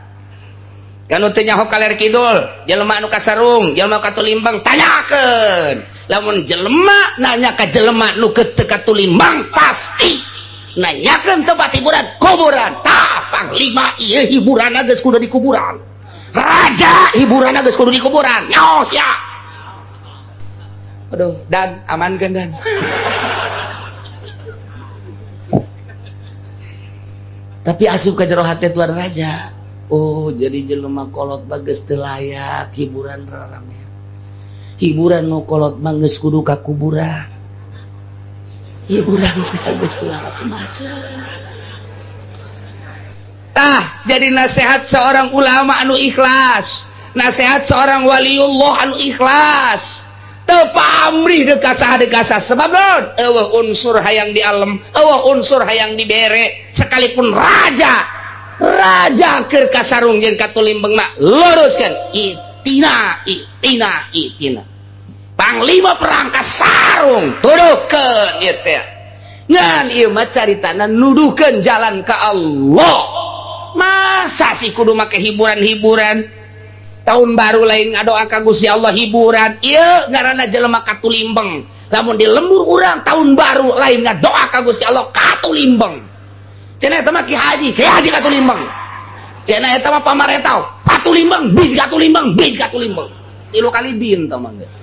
Kan teu nyaho kaler kidul, jelema anu kasarung, jelema katulimbang tanyakeun. Lamun jelema nanya ka jelema nu teu katulimbang pasti nanyakeun tempat hiburan kuburan. Tah panglima ieu hiburan geus kudu di kuburan. Raja hiburan geus kudu di kuburan. Nyaho sia. Aduh, dan amankan dan. Tapi asup ka jero hate Tuan Raja. Oh, jadi jelema kolot mah geus teu layak hiburan rarame. Hiburan nu kolot mah geus kudu ka kuburan. Hiburan teh geus macem-macem. Tah, jadi nasihat seorang ulama anu ikhlas, nasihat seorang waliullah anu ikhlas. Teu pamrih deuk ka saha deuk ka saha sebab naon? Eueuh unsur hayang di alem, eueuh unsur hayang dibere, sekalipun raja. Raja keur kasarung jeung katulimbeng mah luruskeun itina itina itina. Panglima perang kasarung tuduhkeun ieu teh. Ngan ieu mah caritana nuduhkeun jalan ka Allah. Masa sih kudu make hiburan-hiburan? Tahun baru lain ngadoa ka Gusti Allah hiburan. Ieu ngaranna jelema katulimbeng. Lamun di lembur urang tahun baru lain ngadoa ka Gusti Allah katulimbeng. Cenah eta mah Ki Haji katulimbeng. Cenah eta mah pamaretau katulimbeng, bin katulimbeng, bin katulimbeng. Tilu kali bin tah mah geus.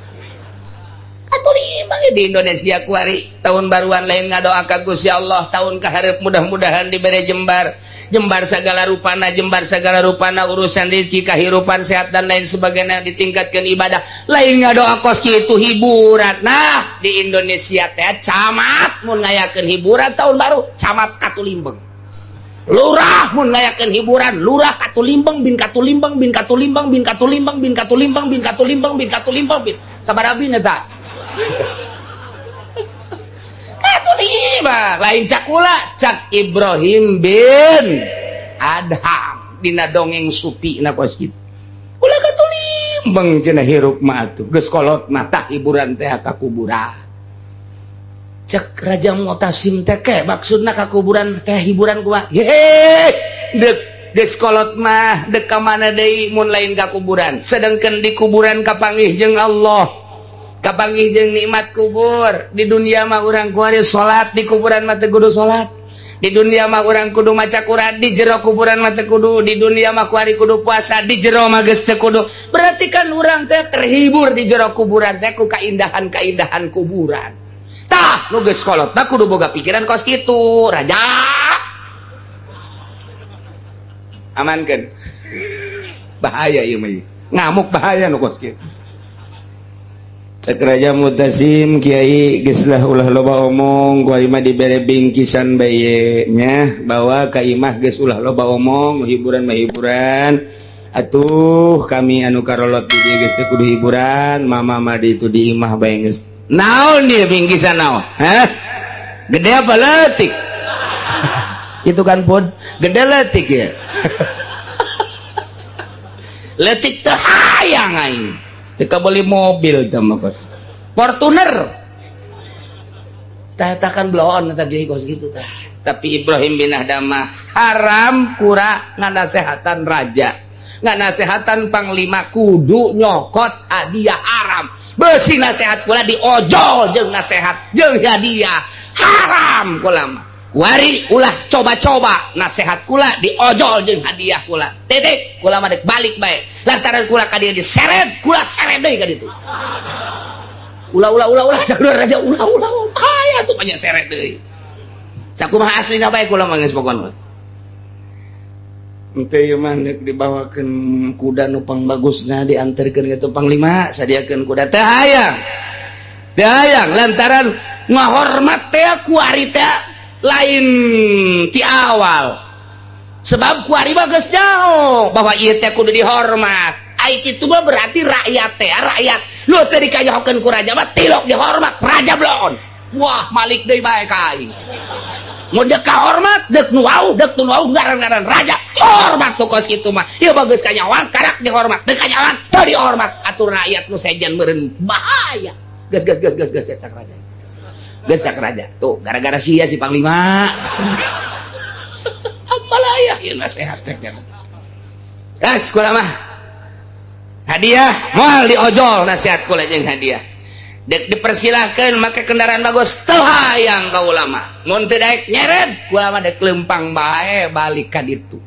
Katulimbeng di Indonesia kuari tahun baruan lain ngadoa ka Gusti Allah tahun kaharep mudah-mudahan dibere jembar. Jembar segala rupana, jembar segala rupana urusan rezeki, kehidupan sehat dan lain sebagainya ditingkatkan ibadah. Lain ngadoa kos kitu hiburan. Nah, di Indonesia teh camat mun ngayakeun hiburan tahun baru, camat katulimbeng. Lurah mun ngayakeun hiburan, lurah katulimbeng bin katulimbeng bin katulimbeng bin katulimbeng bin katulimbeng bin katulimbeng bin katulimbeng bin. Sabaraha bin eta? Katulimbang lain cakula cak Ibrahim bin Adham dina dongeng supi na kos kitu. Ulah katulimbang cenah hirup mah atuh geus kolot mah tah hiburan teh ka kuburan. Cek Raja Mu'tasim teh ke maksudna ka kuburan teh hiburan kumaha? Hehe, deuk geus kolot mah deuk ka mana deui mun lain ka kuburan. Sedangkan di kuburan kapanggih jeung Allah. Kapanggih jeung nikmat kubur. Di dunia mah urang kuari salat, di kuburan mah teu kudu salat. Di dunia mah urang kudu maca Quran, di jero kuburan mah teu kudu. Di dunia mah kuari kudu puasa, di jero mah geus teu kudu. Berarti kan urang teh terhibur di jero kuburan teh ku kaindahan-kaindahan kuburan. Tah, nu geus kolot mah kudu boga pikiran kos kitu, raja. Cek Raja Mutasim, Kiai geus lah ulah loba omong, ku imah dibere bingkisan bae nya, bawa ka imah geus ulah loba omong, hiburan mah hiburan. Atuh kami anu karolot di dieu geus teu kudu hiburan, mama mah di itu di imah bae geus. Naon dia bingkisan naon? Hah? Gede apa leutik? Itu kan pun gede leutik ya. Leutik teu hayang aing. Teu beli mobil teh mah kos. Fortuner. Tah eta kan bloon eta ge kos gitu tah. Tapi Ibrahim bin Adham haram kura nganasehatan raja. Nganasehatan panglima kudu nyokot hadiah haram. Besi nasehat kula diojol jeung nasehat jeung hadiah haram kula mah. Kuari ulah coba-coba nasehat kula diojol jeung hadiah kula. Titik kula mah dek balik bae. Lantaran kula ka dieu diseret, kula seret deui ka ditu. Ulah ulah ulah ulah jalur raja ulah ulah bahaya tuh banyak seret deui. Sakumaha aslina bae kula mah geus pokona. Ente ieu mah deuk dibawakeun kuda nu pangbagusna dianterkeun ka panglima, sadiakeun kuda teh hayang. Teh hayang lantaran ngahormat teh kuari teh lain ti awal. Sebab kuari mah geus nyaho bahwa ieu teh kudu dihormat. Ai kitu mah berarti rakyat teh rakyat. Nu teu dikanyahokeun ku raja mah tilok dihormat, raja bloon. Wah, malik deui bae ka aing. Mun deuk kahormat, deuk nu wau, deuk nu wau ngaran-ngaran raja. Hormat tuh kos kitu mah. Ieu bagus kanyahoan karak dihormat, deuk kanyahoan teu dihormat. Atur rakyat nu sejen meureun bahaya. Geus geus geus geus geus cak raja. Geus cak raja. Tuh, gara-gara sia si panglima. Amalaya ieu nasehat cek nya. Gas kula mah. Hadiah moal diojol nasihat kula jeung hadiah. Dek dipersilahkan make kendaraan bagus teu hayang ka ulama. Mun teu daek nyeret kula mah dek lempang bae balik ka ditu.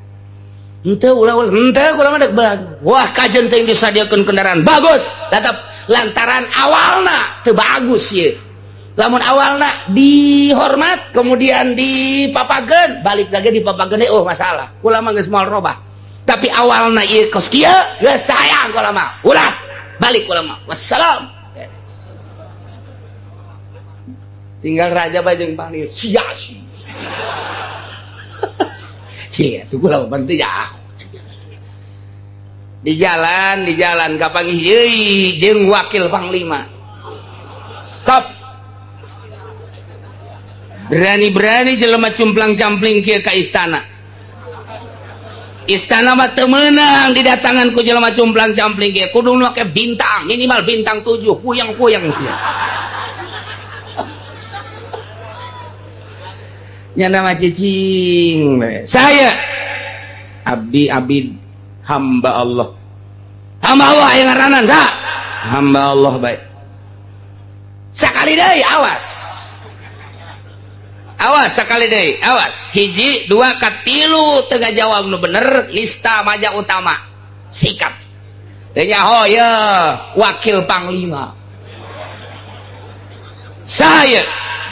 Henteu ulah ulah henteu kula mah dek balik. Wah kajen teh disadiakeun kendaraan bagus tetep lantaran awalna teu bagus ieu. Lamun awalna dihormat kemudian dipapageun balik lagi dipapageun deui oh masalah. Kula mah geus moal robah. Tapi awalna ieu kos kieu geus hayang kula mah. Ulah balik kula mah. Wassalam. Tinggal raja bajeng panggil sia si. Sia tuh kula penting ya. Di jalan kapanggih euy jeung wakil panglima. Stop. Berani-berani jelema cumplang-campling kieu ka istana. Istana mah teu meunang didatangan ku jelema cumplang-campling kieu. Kudu make bintang, minimal bintang 7, puyeng-puyeng sia. Nyana mah cicing. Saya abdi abid hamba Allah. Hamba Allah aya ngaranan sa. Hamba Allah bae. Sakali deui awas. Awas sakali deui, awas. Hiji, dua, katilu teu ngajawab nu bener, nista maja utama. Sikap. Teu nyaho ye wakil panglima. Saya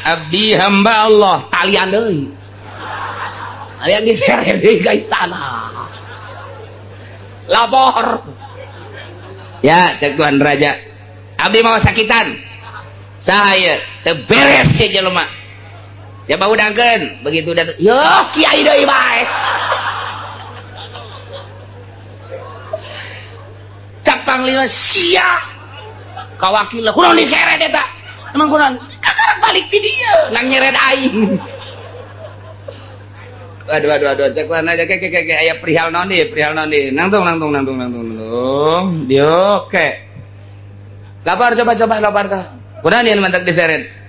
abdi hamba Allah talian deui. Talian diseret deui ka istana. Lapor. Ya, cek Tuan Raja. Abdi mau sakitan. Saya teu beres si jelema. Coba udangkeun, begitu datang, yo kiai deui bae. Cak panglima sia. Kawakil kunaon diseret eta? Emang kunaon? Kakarak balik ti dieu, nang nyeret aing. Aduh aduh aduh, cek warna aja ke ke ke aya perihal naon deui, perihal naon deui. Nangtung nangtung nangtung nangtung nangtung. Dio ke. Lapar coba coba lapar tah. Kunaon ieu mantak diseret?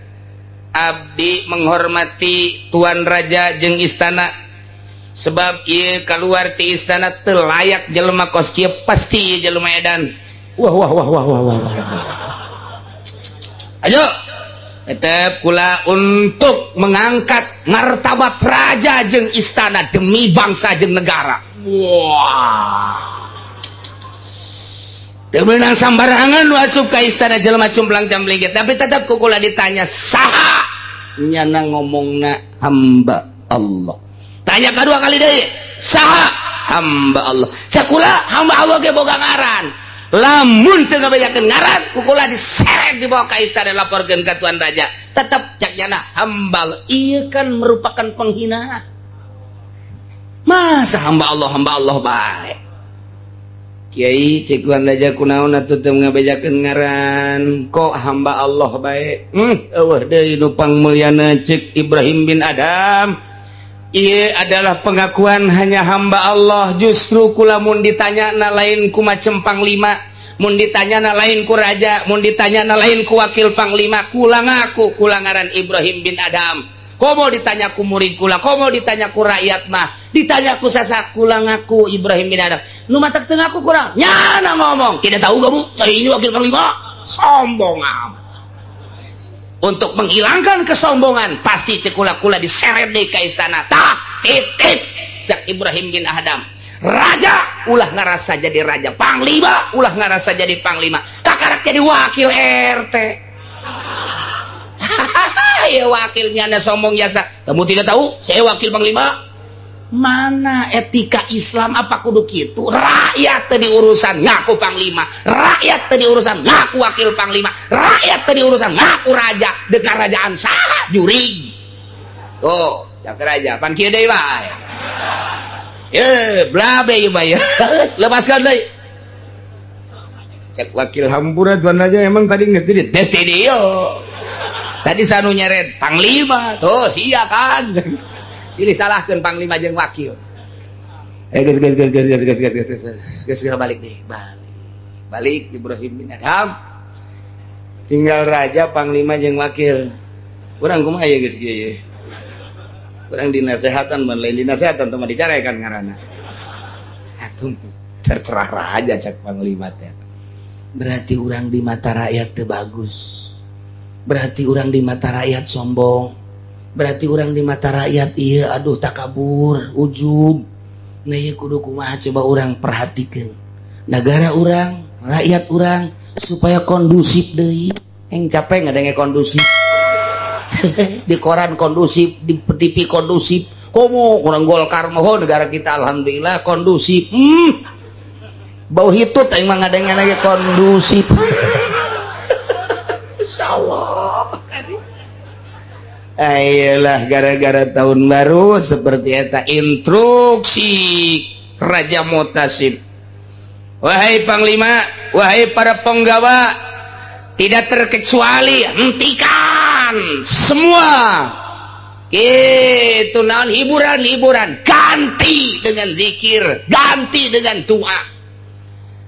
Abdi menghormati Tuan Raja jeung istana sebab ieu keluar ti istana teu layak jelema kos kieu pasti ieu jelema edan. Wah wah wah wah wah wah. Ayo tetep kula untuk mengangkat martabat raja jeung istana demi bangsa jeung negara. Wah. Teu meunang sambarangan nu asup ka istana jelema cumplang-campling ge, tapi tetep ku kula ditanya saha nyana ngomongna hamba Allah. Tanya kedua kali deui, saha hamba Allah. Sakula hamba Allah ge boga ngaran. Lamun teu ngabejakeun ngaran, ku kula diseret dibawa ka istana, laporkeun ka tuan raja. Tetep cak nyana hamba. Ieu kan merupakan penghinaan. Masa hamba Allah, hamba Allah baik. Kiai, cek tuan raja, kunaon atuh teu ngabejakeun ngaran, kok hamba Allah baik? Euweuh deui nu pangmulyana, cek Ibrahim bin Adham. Ieu adalah pengakuan hanya hamba Allah. Justru kula mun ditanya na lain ku macem panglima, mun ditanya na lain ku raja, mun ditanya na lain ku wakil panglima. Kula ngaku kula ngaran Ibrahim bin Adham. Komo ditanya ku murid kula, komo ditanya ku rakyat mah, ditanya ku sasak, kula ngaku Ibrahim bin Adham. Nu matak teu ngaku kurang nyana ngomong, "Tidak tahu kamu, saya ini wakil panglima." Sombong amat. Untuk menghilangkan kesombongan pasti cek kula, kula diseret deui ka istana. Tah, titip cek Ibrahim bin Adham, raja ulah ngerasa jadi raja, panglima ulah ngerasa jadi panglima, kakarak jadi wakil RT. Ya, wakilnya anda sombong jasa. "Kamu tidak tahu saya wakil panglima." Mana etika Islam? Apa kudu gitu? Rakyat tadi urusan ngaku panglima, rakyat tadi urusan ngaku wakil panglima, rakyat tadi urusan ngaku raja. Dekat kerajaan saha jurig? Tuh, cak raja pan kieu deui bae. Ye, blabe ieu mah ya. Lepaskan deui. Cek wakil, "Hampura, tuan raja, emang tadi nggak tidak tes dia tadi sanu nyeret panglima tuh sia kan." Silih salahkan panglima jeung wakil. Eh, geus, geus, geus, geus, geus, geus, geus, geus, geus, geus, balik deh, balik balik. Ibrahim bin Adham tinggal raja, panglima jeung wakil. Urang kumaha ya, geus kieu ye? Urang dinasehatan, mun lain dinasehatan teh mah dicarekan ngaranna. Atuh terserah raja, cek panglima teh. Berarti orang di mata rakyat teu bagus, berarti orang di mata rakyat sombong, berarti orang di mata rakyat iya, aduh, takabur, ujub. Nah, iya, kudu kumaha coba orang perhatikan negara orang, rakyat orang, supaya kondusif deui. Yang capek nggak ada kondusif di koran, kondusif di TV, kondusif. Komo orang Golkar mohon negara kita alhamdulillah kondusif. Bau hitut aing mah ngadengna lagi kondusif. Insyaallah. Ayolah, gara-gara tahun baru seperti eta instruksi Raja Mutasim. Wahai panglima, wahai para penggawa, tidak terkecuali hentikan semua itu naon hiburan-hiburan, ganti dengan zikir, ganti dengan doa.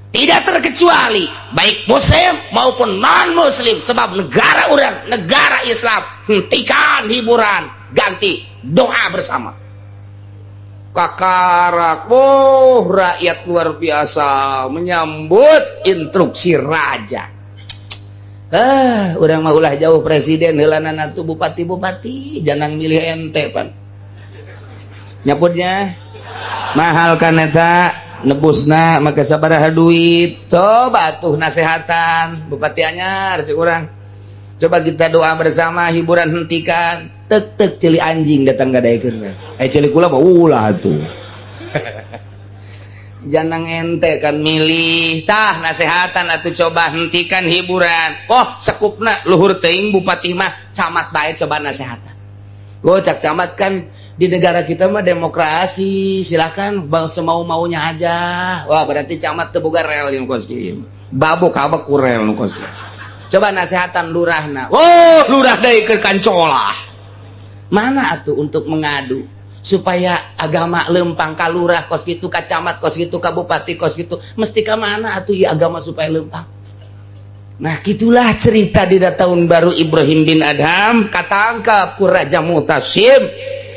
Tidak terkecuali baik muslim maupun non muslim, sebab negara orang negara Islam. Hentikan hiburan, ganti doa bersama. Kakarak, oh, rakyat luar biasa menyambut instruksi raja. Ah, urang mah ulah jauh presiden heulanan atuh bupati-bupati jangan milih ente pan nyaputnya mahal kan eta nebusna maka sabaraha duit. Coba tuh nasehatan bupati anyar si urang, coba kita doa bersama, hiburan hentikan. Tek tek ceuli anjing datang gadaikeun. Eh, ceuli kula mah ulah tuh. Jangan ente kan milih. Tah, nasehatan atau coba hentikan hiburan. Oh, sekupna luhur teuing bupati mah, camat bae coba nasehatan. Oh, cak camat kan di negara kita mah demokrasi, silakan bang semau maunya aja. Wah, berarti camat teu boga rel yang kos kieu, babok abak ku rel nu kos. Coba nasehatan lurahna. Oh, lurah deui keur kancolah. Mana atuh untuk mengadu supaya agama lempang ka lurah kos gitu, ka camat kos gitu, ka bupati kos gitu, mesti ka mana atuh ya agama supaya lempang? Nah, gitulah cerita di tahun baru Ibrahim bin Adham katangkap ku Raja Mutasim.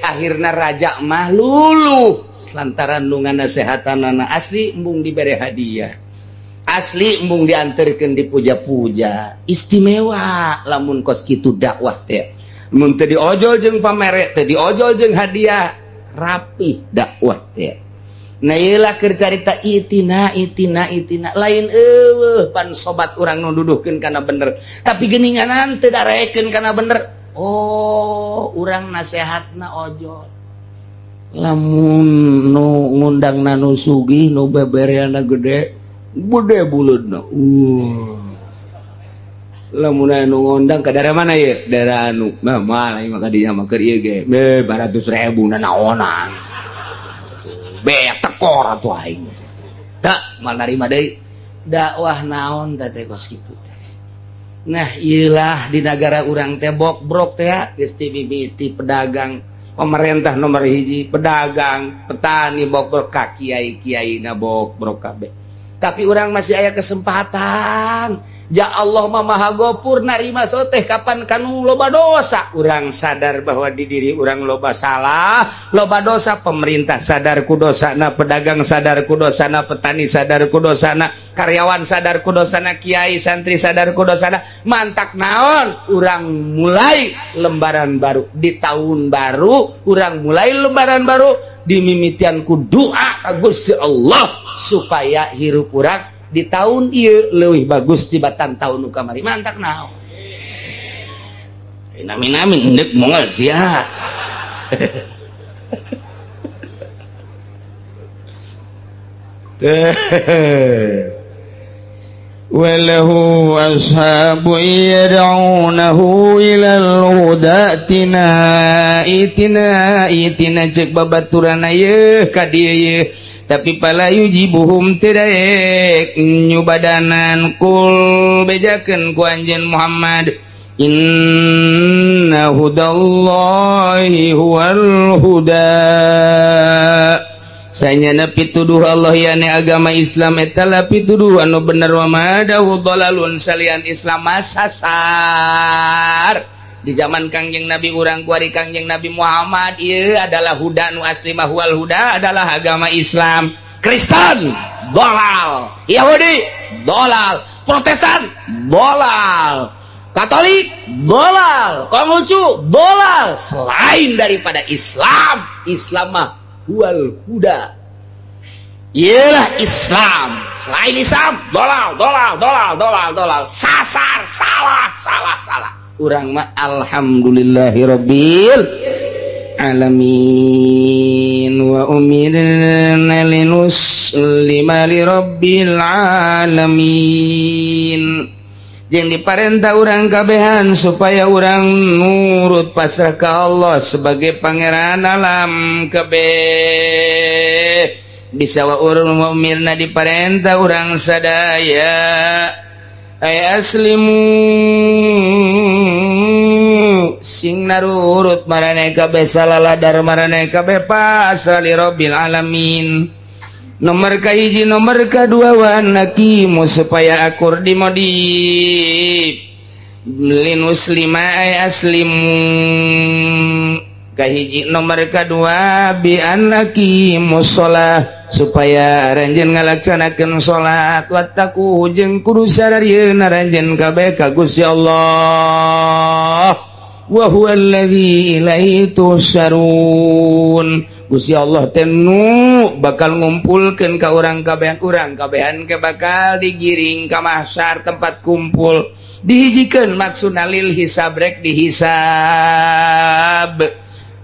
Akhirnya raja mah luluh lantaran nu nganasehatan anak asli embung diberi hadiah, asli embung diantarkan, dipuja-puja istimewa. Lamun kos kitu dakwah teh, mun teu diojol jeung pamere, teu diojol jeung hadiah, rapi dakwah teh. Nah, iyalah keur carita itina itina itina lain eueuh pan sobat urang nu duduhkeun kana bener, tapi geuninganan teu darekeun kana bener. Oh, urang nasehatna ojol. Lamun nu ngundangna nu sugih, nu bebereana gede. Gede buleudna. Lamun anu ngondang ke daerah mana ya? Daerah anu. Nah, malah mah kadinya mah keur ieu ge. Be 200.000 nanaonan. Be tekor atuh aing. Tak mal narima deui. Dakwah naon teh teh kos kitu teh. Nah, ieulah di negara urang teh bokbrok teh geus ti mimiti pedagang, pemerintah nomor hiji, pedagang, petani bokbrok ka kiai-kiai na bokbrok kabeh. Tapi urang masih aya kesempatan. Ja Allah mah Maha Gopur narima soteh kapan kanu loba dosa. Urang sadar bahwa di diri urang loba salah, loba dosa, pemerintah sadar ku dosana, pedagang sadar ku dosana, petani sadar ku dosana, karyawan sadar ku dosana, kiai santri sadar ku dosana. Mantak naon? Urang mulai lembaran baru di tahun baru, urang mulai lembaran baru dimimitian ku doa ka Gusti Allah supaya hirup urang di tahun ieu leuwih bagus tibatan tahun nu kamari. Mantak naon? Amin amin endek mongol sia. Walahu ashabu yad'unahu ilal huda tina itina itina cek babaturan ieu ka dieu ieu tapi pala yujibuhum teu nyubadanan kul bejakeun ku anjeun Muhammad inna hudallahi huwal huda sanyana pituduh Allah yani agama Islam eta la pituduh anu bener wa madahu dalalun salian Islam sasar di zaman Kangjeng Nabi urang kuari Kangjeng Nabi Muhammad ieu adalah huda nu asli mah huwal huda adalah agama Islam. Kristen dolal, Yahudi dolal, Protestan dolal, Katolik dolal, Konghucu dolal, selain daripada Islam. Islam mah huwal huda. Iyalah Islam. Selain Islam dolal dolal dolal dolal dolal, sasar, salah salah salah. Urang mah alhamdulillahirabbil alamin wa umirna linuslima lirabbil alamin. Jeung diparentah urang kabehan supaya urang nurut pasrah ka Allah sebagai pangeran alam kabeh. Bisa wa urang wa umirna diparentah urang sadaya ay aslimu sing narurut maraneh kabeh salaladar maraneh kabeh pasrah li rabbil alamin. Nomor kahiji nomor kadua wa nakimu supaya akur di modif linuslima ay aslimu kahiji nomor kadua bi anakimu sholah supaya aranjeun ngalaksanakeun salat wattaqu jeung kudu sararieun aranjeun kabeh ka Gusti Allah wa huwallazi ilaihi tusarun. Gusti Allah teh nu bakal ngumpulkeun ka urang kabehan, urang kabehan ke bakal digiring ka mahsyar tempat kumpul dihijikeun maksudna lil hisab rek dihisab.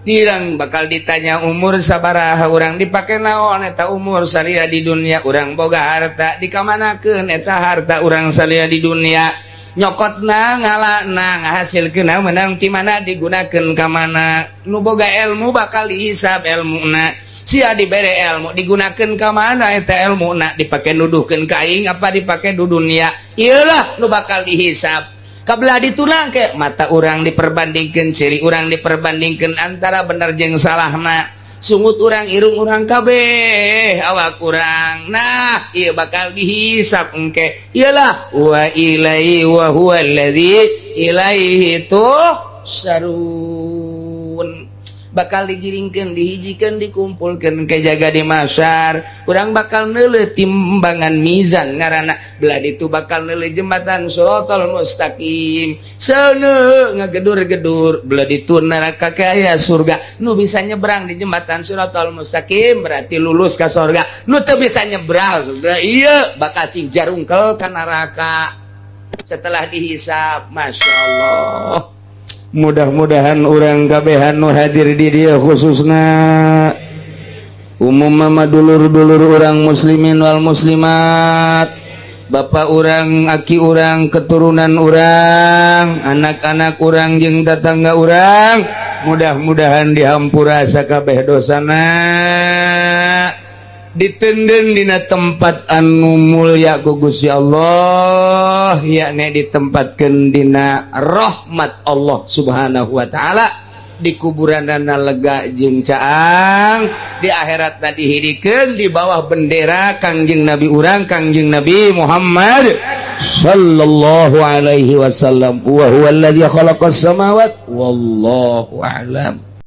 Dirang bakal ditanya umur sabaraha urang dipake naon eta umur salia di dunia, urang boga harta dikamanakeun eta harta urang salia di dunia, nyokotna ngalana ngahasilkeun menang ti mana digunakeun ka mana. Nu boga ilmu bakal dihisab ilmuna, sia dibere ilmu digunakeun ka mana eta ilmuna, dipake nuduhkeun ka aing apa dipake du dunia, ieulah nu bakal dihisab. Kabelah ditunang ke mata urang diperbandingkeun, ciri urang diperbandingkeun antara bener jeung salahna, sungut urang irung urang kabeh awak urang. Nah ieu bakal dihisab engke. Iyalah wa ilaihi wa huwallazi ilaihi tusarun. Bakal digiringkeun, dihijikeun, dikumpulkeun ke jaga di mahsyar. Urang bakal neuleuh timbangan mizan ngaranna, belah ditu bakal neuleuh jembatan siratal mustaqim. Seuneu ngagedur-gedur, belah ditu neraka kaya surga. Nu bisa nyebrang di jembatan siratal mustaqim berarti lulus ka surga. Nu teu bisa nyebrang, ieu bakal sing jarungkel ka neraka setelah dihisab. Masya Allah. Mudah-mudahan urang kabehan nu hadir di dieu khususna Umum mama, dulur-dulur urang muslimin wal muslimat, bapak urang, aki urang, keturunan urang, anak-anak urang jeung tetangga urang, mudah-mudahan dihampura sakabeh dosana, diteundeun dina tempat anu mulia ku Gusti Allah, yakni ditempatkeun dina rahmat Allah Subhanahu wa taala, di kuburanana lega jeung caang, di akhirat dihirikeun di bawah bendera Kangjeng Nabi urang, Kangjeng Nabi Muhammad sallallahu alaihi wasallam. Wa huwa alladzi khalaqas samawat, wallahu a'lam.